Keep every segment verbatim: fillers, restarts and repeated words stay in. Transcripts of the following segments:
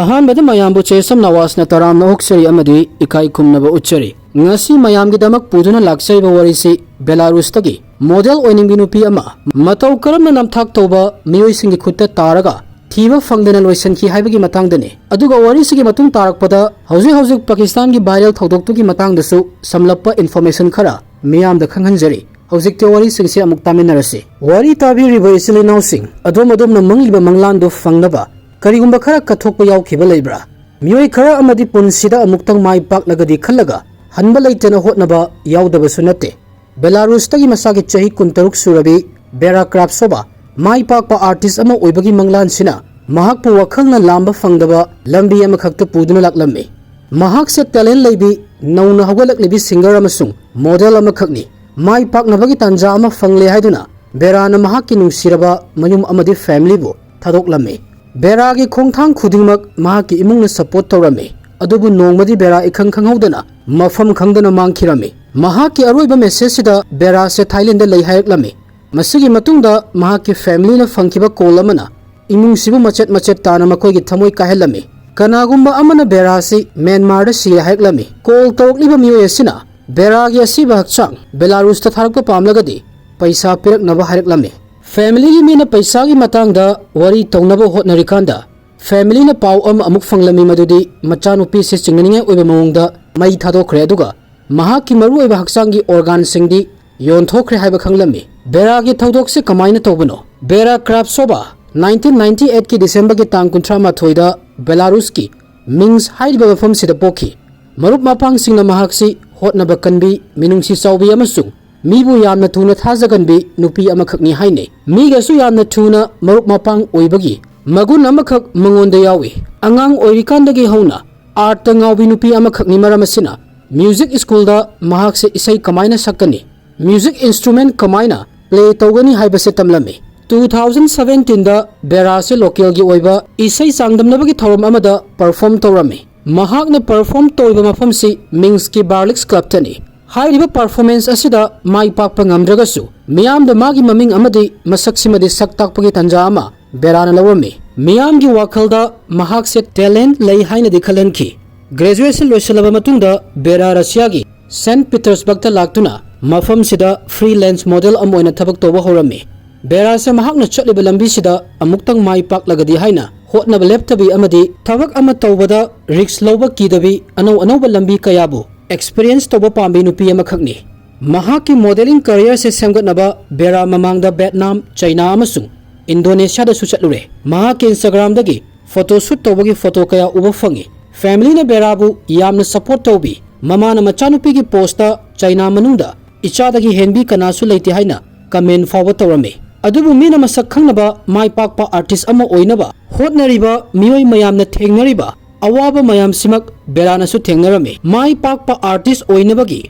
ꯑꯍꯥꯟꯕꯗ ꯃꯌꯥꯝꯕꯨ ꯆꯦꯁꯝ ꯅꯋꯥꯖꯅ ꯇꯔꯥꯝꯅ ꯑꯣꯛꯆꯔꯤ ꯑꯃꯗꯤ ꯏꯀꯥꯏ ꯈꯨꯝꯅꯕ ꯎꯠꯆꯔꯤ꯫ ꯉꯁꯤ ꯃꯌꯥꯝꯒꯤꯗꯃꯛ ꯄꯨꯗꯨꯅ ꯂꯥꯛꯆꯔꯤꯕ ꯋꯥꯔꯤꯁꯤ ꯕꯦꯂꯥꯔꯨꯁꯇꯒꯤ ꯃꯣꯗꯦꯜ ꯑꯣꯏꯅꯤꯡꯕꯤ ꯅꯨꯄꯤ ꯑꯃ, ꯃꯇꯧ ꯀꯔꯝꯅ ꯅꯝꯊꯥꯛ ꯇꯧꯕ ꯃꯤꯑꯣꯏꯁꯤꯡꯒꯤ ꯈꯨꯠꯇ ꯇꯥꯔꯒ ꯊꯤꯕ ꯐꯪꯗꯅ ꯂꯣꯏꯁꯤꯟꯈꯤ ꯍꯥꯏꯕꯒꯤ ꯃꯇꯥꯡꯗꯅꯤ꯫ ꯑꯗꯨꯒ ꯋꯥꯔꯤꯁꯤꯒꯤ ꯃꯇꯨꯡ ꯇꯥꯔꯛꯄꯗ ꯍꯧꯖꯤꯛ ꯍꯧꯖꯤꯛ ꯄꯥꯀꯤꯁꯇꯥꯟꯒꯤ viral ꯊꯧꯗꯣꯛꯇꯨꯒꯤ ꯃꯇꯥꯡꯗꯁꯨ ꯁꯝꯂꯞꯄ information ꯈꯔ ꯃꯤꯌꯥꯝꯗ ꯈꯪꯍꯟꯖꯔꯤ꯫ ꯍꯧꯖꯤꯛꯇꯤ ꯋꯥꯔꯤꯁꯤꯡꯁꯦ ꯑꯃꯨꯛ ꯇꯥꯃꯤꯟꯅꯔꯁꯤ꯫ ꯋꯥꯔꯤ ꯇꯥꯕꯤꯔꯤꯕ ꯏꯆꯤꯜ ꯏꯅꯥꯎꯁꯤꯡ, ꯑꯗꯣꯝ ꯑꯗꯣꯝꯅ ꯃꯪꯂꯤꯕ ꯃꯪꯂꯥꯟꯗꯨ ꯐꯪꯅꯕ ꯀꯔꯤꯒꯨꯝꯕ ꯈꯔ ꯀꯠꯊꯣꯛꯄ ꯌꯥꯎꯈꯤꯕ ꯂꯩꯕ꯭ꯔꯥ? ꯃꯤꯑꯣꯏ ꯈꯔ ꯑꯃꯗꯤ ꯄꯨꯟꯁꯤꯗ ꯑꯃꯨꯛꯇꯪ ꯃꯥꯏ ꯄꯥꯛꯂꯒꯗꯤ ꯈꯜꯂꯒ ꯍꯟꯕ ꯂꯩꯇꯅ ꯍꯣꯠꯅꯕ ꯌꯥꯎꯗꯕꯁꯨ ꯅꯠꯇꯦ꯫ ꯕꯦꯂꯥꯔꯨꯁꯇꯒꯤ ꯃꯁꯥꯒꯤ ꯆꯍꯤ ꯀꯨꯟꯇꯔꯨꯛ ꯁꯨꯔꯕꯤ ꯕꯦꯔꯥ ꯀ꯭ꯔꯥꯞꯁꯣꯚꯥ ꯃꯥꯏ ꯄꯥꯛꯄ artist ꯑꯃ ꯑꯣꯏꯕꯒꯤ ꯃꯪꯂꯥꯟꯁꯤꯅ ꯃꯍꯥꯛꯄꯨ ꯋꯥꯈꯜꯅ ꯂꯥꯝꯕ ꯐꯪꯗꯕ ꯂꯝꯕꯤ ꯑꯃꯈꯛꯇ ꯄꯨꯗꯨꯅ ꯂꯥꯛꯂꯝꯃꯤ꯫ ꯃꯍꯥꯛꯁꯦ talent ꯂꯩꯕꯤ, ꯅꯧꯅ ꯍꯧꯒꯠꯂꯛꯂꯤꯕꯤ singer ꯑꯃꯁꯨꯡ model ꯑꯃꯈꯛꯅꯤ꯫ ꯃꯥꯏ ꯄꯥꯛꯅꯕꯒꯤ ꯇꯥꯟꯖꯥ ꯑꯃ ꯐꯪꯂꯦ ꯍꯥꯏꯗꯨꯅ ꯕꯦꯔꯥꯅ ꯃꯍꯥꯛꯀꯤ ꯅꯨꯡꯁꯤꯔꯕ ꯃꯌꯨꯝ ꯑꯃꯗꯤ family ꯕꯨ ꯊꯥꯗꯣꯛꯂꯝꯃꯤ꯫ ꯕꯦꯔꯥꯒꯤ ꯈꯣꯡꯊꯥꯡ ꯈꯨꯗꯤꯡꯃꯛ ꯃꯍꯥꯛꯀꯤ ꯏꯃꯨꯡꯅ support ꯇꯧꯔꯝꯃꯤ, ꯑꯗꯨꯕꯨ ꯅꯣꯡꯃꯗꯤ ꯕꯦꯔꯥ ꯏꯈꯪ ꯈꯪꯍꯧꯗꯅ ꯃꯐꯝ ꯈꯪꯗꯅ ꯃꯥꯡꯈꯤꯔꯝꯃꯤ꯫ ꯃꯍꯥꯛꯀꯤ ꯑꯔꯣꯏꯕ message ꯁꯤꯗ ꯕꯦꯔꯥꯁꯦ ꯊꯥꯏꯂꯦꯟꯗ ꯂꯩ ꯍꯥꯏꯔꯛꯂꯝꯃꯤ꯫ ꯃꯁꯤꯒꯤ ꯃꯇꯨꯡꯗ ꯃꯍꯥꯛꯀꯤ family ꯅ ꯐꯪꯈꯤꯕ call ꯑꯃꯅ ꯏꯃꯨꯡꯁꯤꯕꯨ ꯃꯆꯦꯠ ꯃꯆꯦꯠ ꯇꯥꯅ ꯃꯈꯣꯏꯒꯤ ꯊꯃꯣꯏ ꯀꯥꯏꯍꯜꯂꯝꯃꯤ꯫ ꯀꯅꯥꯒꯨꯝꯕ ꯑꯃꯅ ꯕꯦꯔꯥꯁꯤ ꯃ꯭ꯌꯥꯟꯃꯥꯔꯗ ꯁꯤꯔꯦ ꯍꯥꯏꯔꯛꯂꯝꯃꯤ꯫ Call ꯇꯧꯔꯛꯂꯤꯕ ꯃꯤꯑꯣꯏ ꯑꯁꯤꯅ ꯕꯦꯔꯥꯒꯤ ꯑꯁꯤꯕ ꯍꯛꯆꯥꯡ ꯕꯦꯂꯥꯔꯨꯁꯇ ꯊꯥꯔꯛꯄ ꯄꯥꯝꯂꯒꯗꯤ ꯄꯩꯁꯥ ꯄꯤꯔꯛꯅꯕ ꯍꯥꯏꯔꯛꯂꯝꯃꯤ꯫ Family ꯒꯤ ꯃꯤꯅ ꯄꯩꯁꯥꯒꯤ ꯃꯇꯥꯡꯗ ꯋꯥꯔꯤ ꯇꯧꯅꯕ ꯍꯣꯠꯅꯔꯤꯀꯥꯟꯗ family ꯅ ꯄꯥꯎ ꯑꯃ ꯑꯃꯨꯛ ꯐꯪꯂꯝꯃꯤ, ꯃꯗꯨꯗꯤ ꯃꯆꯥꯅꯨꯄꯤꯁꯦ ꯆꯤꯡꯅꯅꯤꯡꯉꯥꯏ ꯑꯣꯏꯕ ꯃꯑꯣꯡꯗ ꯃꯩ ꯊꯥꯗꯣꯛꯈ꯭ꯔꯦ, ꯑꯗꯨꯒ ꯃꯍꯥꯛꯀꯤ ꯃꯔꯨꯑꯣꯏꯕ ꯍꯛꯆꯥꯡꯒꯤ organ ꯁꯤꯡꯗꯤ ꯌꯣꯟꯊꯣꯛꯈ꯭ꯔꯦ ꯍꯥꯏꯕ ꯈꯪꯂꯝꯃꯤ꯫ ꯕꯦꯔꯥꯒꯤ ꯊꯧꯗꯣꯛꯁꯦ ꯀꯃꯥꯏꯅ ꯇꯧꯕꯅꯣ? ꯕꯦꯔꯥ ꯀ꯭ꯔꯥꯞꯁꯣꯚꯥ nineteen ninety eight ꯀꯤ December ꯒꯤ ꯇꯥꯡ ꯀꯨꯟꯊ꯭ꯔꯥ ꯃꯥꯊꯣꯏꯗ ꯕꯦꯂꯥꯔꯨꯁꯀꯤ ꯃꯤꯟꯁ꯭ꯛ ꯍꯥꯏꯔꯤꯕ ꯃꯐꯝꯁꯤꯗ ꯄꯣꯛꯈꯤ꯫ ꯃꯔꯨꯞ ꯃꯄꯥꯡꯁꯤꯡꯅ ꯃꯍꯥꯛꯁꯤ ꯍꯣꯠꯅꯕ ꯀꯟꯕꯤ, ꯃꯤꯅꯨꯡꯁꯤ ꯆꯥꯎꯕꯤ ꯑꯃꯁꯨꯡ ꯃꯤꯕꯨ ꯌꯥꯝꯅ ꯊꯨꯅ ꯊꯥꯖꯒꯟꯕꯤ ꯅꯨꯄꯤ ꯑꯃꯈꯛꯅꯤ ꯍꯥꯏꯅꯩ꯫ ꯃꯤꯒꯁꯨ ꯌꯥꯝꯅ ꯊꯨꯅ ꯃꯔꯨꯞ ꯃꯄꯥꯡ ꯑꯣꯏꯕꯒꯤ ꯃꯒꯨꯟ ꯑꯃꯈꯛ ꯃꯉꯣꯟꯗ ꯌꯥꯎꯏ꯫ ꯑꯉꯥꯡ ꯑꯣꯏꯔꯤꯀꯥꯟꯗꯒꯤ ꯍꯧꯅ art ꯇ ꯉꯥꯎꯕꯤ ꯅꯨꯄꯤ ꯑꯃꯈꯛꯅꯤ꯫ ꯃꯔꯝ ꯑꯁꯤꯅ music school ꯗ ꯃꯍꯥꯛꯁꯦ ꯏꯁꯩ ꯀꯃꯥꯏꯅ ꯁꯛꯀꯅꯤ, music instrument ꯀꯃꯥꯏꯅ play ꯇꯧꯒꯅꯤ ꯍꯥꯏꯕꯁꯦ ꯇꯝꯂꯝꯃꯤ꯫ Two thousand seventeen ꯗ ꯕꯦꯔꯥꯁꯦ local ꯒꯤ ꯑꯣꯏꯕ ꯏꯁꯩ ꯆꯥꯡꯗꯝꯅꯕꯒꯤ ꯊꯧꯔꯝ ꯑꯃꯗ perform ꯇꯧꯔꯝꯃꯤ꯫ ꯃꯍꯥꯛꯅ perform ꯇꯧꯔꯤꯕ ꯃꯐꯝꯁꯤ ꯃꯤꯟꯁ꯭ꯛ ꯀꯤ Barliks Club ꯇꯅꯤ꯫ ꯍꯥꯏꯔꯤꯕ performance ꯑꯁꯤꯗ ꯃꯥꯏ ꯄꯥꯛꯄ ꯉꯝꯗ꯭ꯔꯒꯁꯨ ꯃꯤꯌꯥꯝꯗ ꯃꯥꯒꯤ ꯃꯃꯤꯡ ꯑꯃꯗꯤ ꯃꯁꯛꯁꯤꯃꯗꯤ ꯁꯛ ꯇꯥꯛꯄꯒꯤ ꯇꯥꯟꯖꯥ ꯑꯃ ꯕꯦꯔꯥꯅ ꯂꯧꯔꯝꯃꯤ꯫ ꯃꯤꯌꯥꯝꯒꯤ ꯋꯥꯈꯜꯗ ꯃꯍꯥꯛꯁꯦ talent ꯂꯩ ꯍꯥꯏꯅꯗꯤ ꯈꯜꯍꯟꯈꯤ꯫ Graduation ꯂꯣꯏꯁꯤꯜꯂꯕ ꯃꯇꯨꯡꯗ ꯕꯦꯔꯥ ꯔꯁꯤꯌꯥꯒꯤ Saint Petersburgꯇ ꯂꯥꯛꯇꯨꯅ ꯃꯐꯝꯁꯤꯗ freelance model ꯑꯃ ꯑꯣꯏꯅ ꯊꯕꯛ ꯇꯧꯕ ꯍꯧꯔꯝꯃꯤ꯫ ꯕꯦꯔꯥꯁꯦ ꯃꯍꯥꯛꯅ ꯆꯠꯂꯤꯕ ꯂꯝꯕꯤꯁꯤꯗ ꯑꯃꯨꯛꯇꯪ ꯃꯥꯏ ꯄꯥꯛꯂꯒꯗꯤ ꯍꯥꯏꯅ ꯍꯣꯠꯅꯕ ꯂꯦꯞꯇꯕꯤ ꯑꯃꯗꯤ ꯊꯕꯛ ꯑꯃ ꯇꯧꯕꯗ risk ꯂꯧꯕ ꯀꯤꯗꯕꯤ ꯑꯅꯧ ꯑꯅꯧꯕ ꯂꯝꯕꯤ ꯀꯌꯥꯕꯨ experience ꯇꯧꯕ ꯄꯥꯝꯕꯤ ꯅꯨꯄꯤ ꯑꯃꯈꯛꯅꯤ꯫ ꯃꯍꯥꯛꯀꯤ modeling careerꯁꯦ ꯁꯦꯝꯒꯠꯅꯕ ꯕꯦꯔꯥ ꯃꯃꯥꯡꯗ ꯚꯦꯠꯅꯥꯝ, ꯆꯩꯅꯥ ꯑꯃꯁꯨꯡ ꯏꯟꯗꯣꯅꯦꯁꯤꯌꯥꯗꯁꯨ ꯆꯠꯂꯨꯔꯦ꯫ ꯃꯍꯥꯛꯀꯤ Instagramꯗꯒꯤ photoshoot ꯇꯧꯕꯒꯤ photo ꯀꯌꯥ ꯎꯕ ꯐꯪꯉꯤ꯫ Familyꯅ ꯕꯦꯔꯥꯕꯨ ꯌꯥꯝꯅ support ꯇꯧꯕꯤ꯫ ꯃꯃꯥꯅ ꯃꯆꯥꯅꯨꯄꯤꯒꯤ post ꯆꯩꯅꯥ ꯃꯅꯨꯡꯗ ꯏꯆꯥꯗꯒꯤ ꯍꯦꯟꯕꯤ ꯀꯅꯥꯁꯨ ꯂꯩꯇꯦ ꯍꯥꯏꯅ comment ꯐꯥꯎꯕ ꯇꯧꯔꯝꯃꯤ꯫ ꯑꯗꯨꯕꯨ ꯃꯤꯅ ꯃꯁꯛ ꯈꯪꯅꯕ ꯃꯥꯏ ꯄꯥꯛꯄ artist ꯑꯃ ꯑꯣꯏꯅꯕ ꯍꯣꯠꯅꯔꯤꯕ ꯃꯤꯑꯣꯏ ꯃꯌꯥꯝꯅ ꯊꯦꯡꯅꯔꯤꯕ ꯑꯋꯥꯕ ꯃꯌꯥꯝꯁꯤꯃꯛ ꯕꯦꯔꯥꯅꯁꯨ ꯊꯦꯡꯅꯔꯝꯃꯤ꯫ ꯃꯥꯏ ꯄꯥꯛꯄ artist ꯑꯣꯏꯅꯕꯒꯤ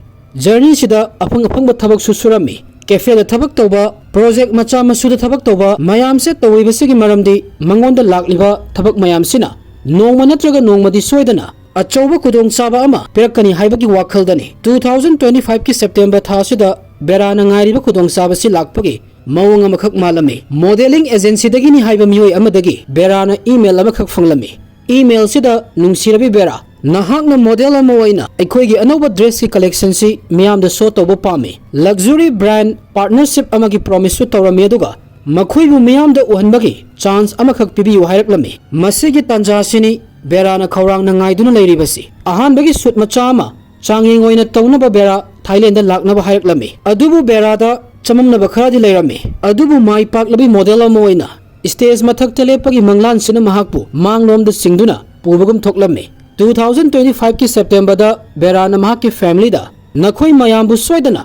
journeyꯁꯤꯗ ꯑꯐꯪ ꯑꯐꯪꯕ ꯊꯕꯛꯁꯨ ꯁꯨꯔꯝꯃꯤ꯫ Cafeꯗ ꯊꯕꯛ ꯇꯧꯕ, project ꯃꯆꯥ ꯃꯁꯨꯗ ꯊꯕꯛ ꯇꯧꯕ ꯃꯌꯥꯝꯁꯦ ꯇꯧꯔꯤꯕꯁꯤꯒꯤ ꯃꯔꯝꯗꯤ ꯃꯉꯣꯟꯗ ꯂꯥꯛꯂꯤꯕ ꯊꯕꯛ ꯃꯌꯥꯝꯁꯤꯅ ꯅꯣꯡꯃ ꯅꯠꯇ꯭ꯔꯒ ꯅꯣꯡꯃꯗꯤ ꯁꯣꯏꯗꯅ ꯑꯆꯧꯕ ꯈꯨꯗꯣꯡꯆꯥꯕ ꯑꯃ ꯄꯤꯔꯛꯀꯅꯤ ꯍꯥꯏꯕꯒꯤ ꯋꯥꯈꯜꯗꯅꯤ꯫ Two thousand twenty fiveꯀꯤ September ꯊꯥ ꯑꯁꯤꯗ ꯕꯦꯔꯥꯅ ꯉꯥꯏꯔꯤꯕ ꯈꯨꯗꯣꯡꯆꯥꯕꯁꯤ ꯂꯥꯛꯄꯒꯤ ꯃꯑꯣꯡ ꯑꯃꯈꯛ ꯃꯥꯜꯂꯝꯃꯤ꯫ Modeling agencyꯗꯒꯤꯅꯤ ꯍꯥꯏꯕ ꯃꯤꯑꯣꯏ ꯑꯃꯗꯒꯤ ꯕꯦꯔꯥꯅ email ꯑꯃꯈꯛ ꯐꯪꯂꯝꯃꯤ꯫ Emailꯁꯤꯗ, "ꯅꯨꯡꯁꯤꯔꯕꯤ ꯕꯦꯔꯥ, ꯅꯍꯥꯛꯅ model ꯑꯃ ꯑꯣꯏꯅ ꯑꯩꯈꯣꯏꯒꯤ ꯑꯅꯧꯕ dressꯀꯤ collectionꯁꯤ ꯃꯤꯌꯥꯝꯗ show ꯇꯧꯕ ꯄꯥꯝꯃꯤ꯫ Luxury brand partnership ꯑꯃꯒꯤ promiseꯁꯨ ꯇꯧꯔꯝꯃꯤ, ꯑꯗꯨꯒ ꯃꯈꯣꯏꯕꯨ ꯃꯤꯌꯥꯝꯗ ꯎꯍꯟꯕꯒꯤ chance ꯑꯃꯈꯛ ꯄꯤꯕꯤꯌꯨ" ꯍꯥꯏꯔꯛꯂꯝꯃꯤ꯫ ꯃꯁꯤꯒꯤ ꯇꯥꯟꯖꯥꯁꯤꯅꯤ ꯕꯦꯔꯥꯅ ꯈꯧꯔꯥꯡꯅ ꯉꯥꯏꯗꯨꯅ ꯂꯩꯔꯤꯕꯁꯤ꯫ ꯑꯍꯥꯟꯕꯒꯤ shoot ꯃꯆꯥ ꯑꯃ ꯆꯥꯡꯌꯦꯡ ꯑꯣꯏꯅ ꯇꯧꯅꯕ ꯕꯦꯔꯥ ꯊꯥꯏꯂꯦꯟꯗ ꯂꯥꯛꯅꯕ ꯍꯥꯏꯔꯛꯂꯝꯃꯤ꯫ ꯑꯗꯨꯕꯨ ꯕꯦꯔꯥꯗ ꯆꯃꯝꯅꯕ ꯈꯔꯗꯤ ꯂꯩꯔꯝꯃꯤ꯫ ꯑꯗꯨꯕꯨ ꯃꯥꯏ ꯄꯥꯛꯂꯕꯤ model ꯑꯃ ꯑꯣꯏꯅ stage ꯃꯊꯛꯇ ꯂꯦꯞꯄꯒꯤ ꯃꯪꯂꯥꯟꯁꯤꯅ ꯃꯍꯥꯛꯄꯨ ꯃꯥꯡꯂꯣꯝꯗ ꯆꯤꯡꯗꯨꯅ ꯄꯨꯕꯒꯨꯝ ꯊꯣꯛꯂꯝꯃꯤ꯫ Two thousand twenty fiveꯀꯤ Septemberꯗ ꯕꯦꯔꯥꯅ ꯃꯍꯥꯛꯀꯤ familyꯗ "ꯅꯈꯣꯏ ꯃꯌꯥꯝꯕꯨ ꯁꯣꯏꯗꯅ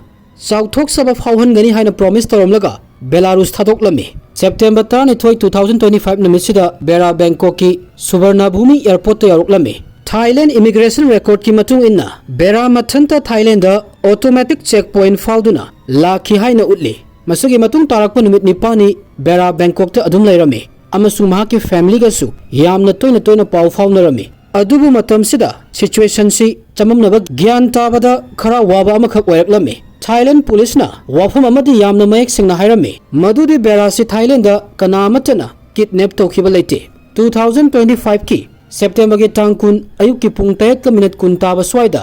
ꯆꯥꯎꯊꯣꯛꯆꯕ ꯐꯥꯎꯍꯟꯒꯅꯤ" ꯍꯥꯏꯅ promise ꯇꯧꯔꯝꯂꯒ Belarus ꯊꯥꯗꯣꯛꯂꯝꯃꯤ꯫ September ꯇꯔꯥꯅꯤꯊꯣꯏ, two thousand twenty five ꯅꯨꯃꯤꯠꯁꯤꯗ ꯕꯦꯔꯥ ꯕꯦꯡꯀꯣꯛꯀꯤ ꯁꯨꯕꯔꯅꯥꯚꯨꯃꯤ airportꯇ ꯌꯧꯔꯛꯂꯝꯃꯤ꯫ Thailand immigration recordꯀꯤ ꯃꯇꯨꯡ ꯏꯟꯅ ꯕꯦꯔꯥ ꯃꯊꯟꯇ ꯊꯥꯏꯂꯦꯟꯗ automatic checkpoint ꯐꯥꯎꯗꯨꯅ ꯂꯥꯛꯈꯤ ꯍꯥꯏꯅ ꯎꯠꯂꯤ꯫ ꯃꯁꯤꯒꯤ ꯃꯇꯨꯡ ꯇꯥꯔꯛꯄ ꯅꯨꯃꯤꯠ ꯅꯤꯄꯥꯜꯅꯤ ꯕꯦꯔꯥ ꯕꯦꯡꯀꯣꯛꯇ ꯑꯗꯨꯝ ꯂꯩꯔꯝꯃꯤ ꯑꯃꯁꯨꯡ ꯃꯍꯥꯛꯀꯤ familyꯒꯁꯨ ꯌꯥꯝꯅ ꯇꯣꯏꯅ ꯇꯣꯏꯅ ꯄꯥꯎ ꯐꯥꯎꯅꯔꯝꯃꯤ꯫ ꯑꯗꯨꯕꯨ ꯃꯇꯝꯁꯤꯗ situationꯁꯤ ꯆꯃꯝꯅꯕ, ꯒ꯭ꯌꯥꯟ ꯇꯥꯕꯗ ꯈꯔ ꯋꯥꯕ ꯑꯃꯈꯛ ꯑꯣꯏꯔꯛꯂꯝꯃꯤ꯫ Thailand policeꯅ ꯋꯥꯐꯝ ꯑꯃꯗꯤ ꯌꯥꯝꯅ ꯃꯌꯦꯛ ꯁꯦꯡꯅ ꯍꯥꯏꯔꯝꯃꯤ, ꯃꯗꯨꯗꯤ ꯕꯦꯔꯥꯁꯤ ꯊꯥꯏꯂꯦꯟꯗ ꯀꯅꯥ ꯑꯃꯠꯇꯅ ꯀꯤꯗꯅꯦꯞ ꯇꯧꯈꯤꯕ ꯂꯩꯇꯦ꯫ ꯇꯨ ꯊꯥꯎꯖꯟ ꯇ꯭ꯋꯦꯟꯇꯤ ꯐꯥꯏꯚꯀꯤ ꯁꯦꯞꯇꯦꯝꯕꯔꯒꯤ ꯇꯥꯡ ꯀꯨꯟ ꯑꯌꯨꯛꯀꯤ ꯄꯨꯡ ꯇꯔꯦꯠꯀ ꯃꯤꯅꯤꯠ ꯀꯨꯟ ꯇꯥꯕ ꯁ꯭ꯋꯥꯏꯗ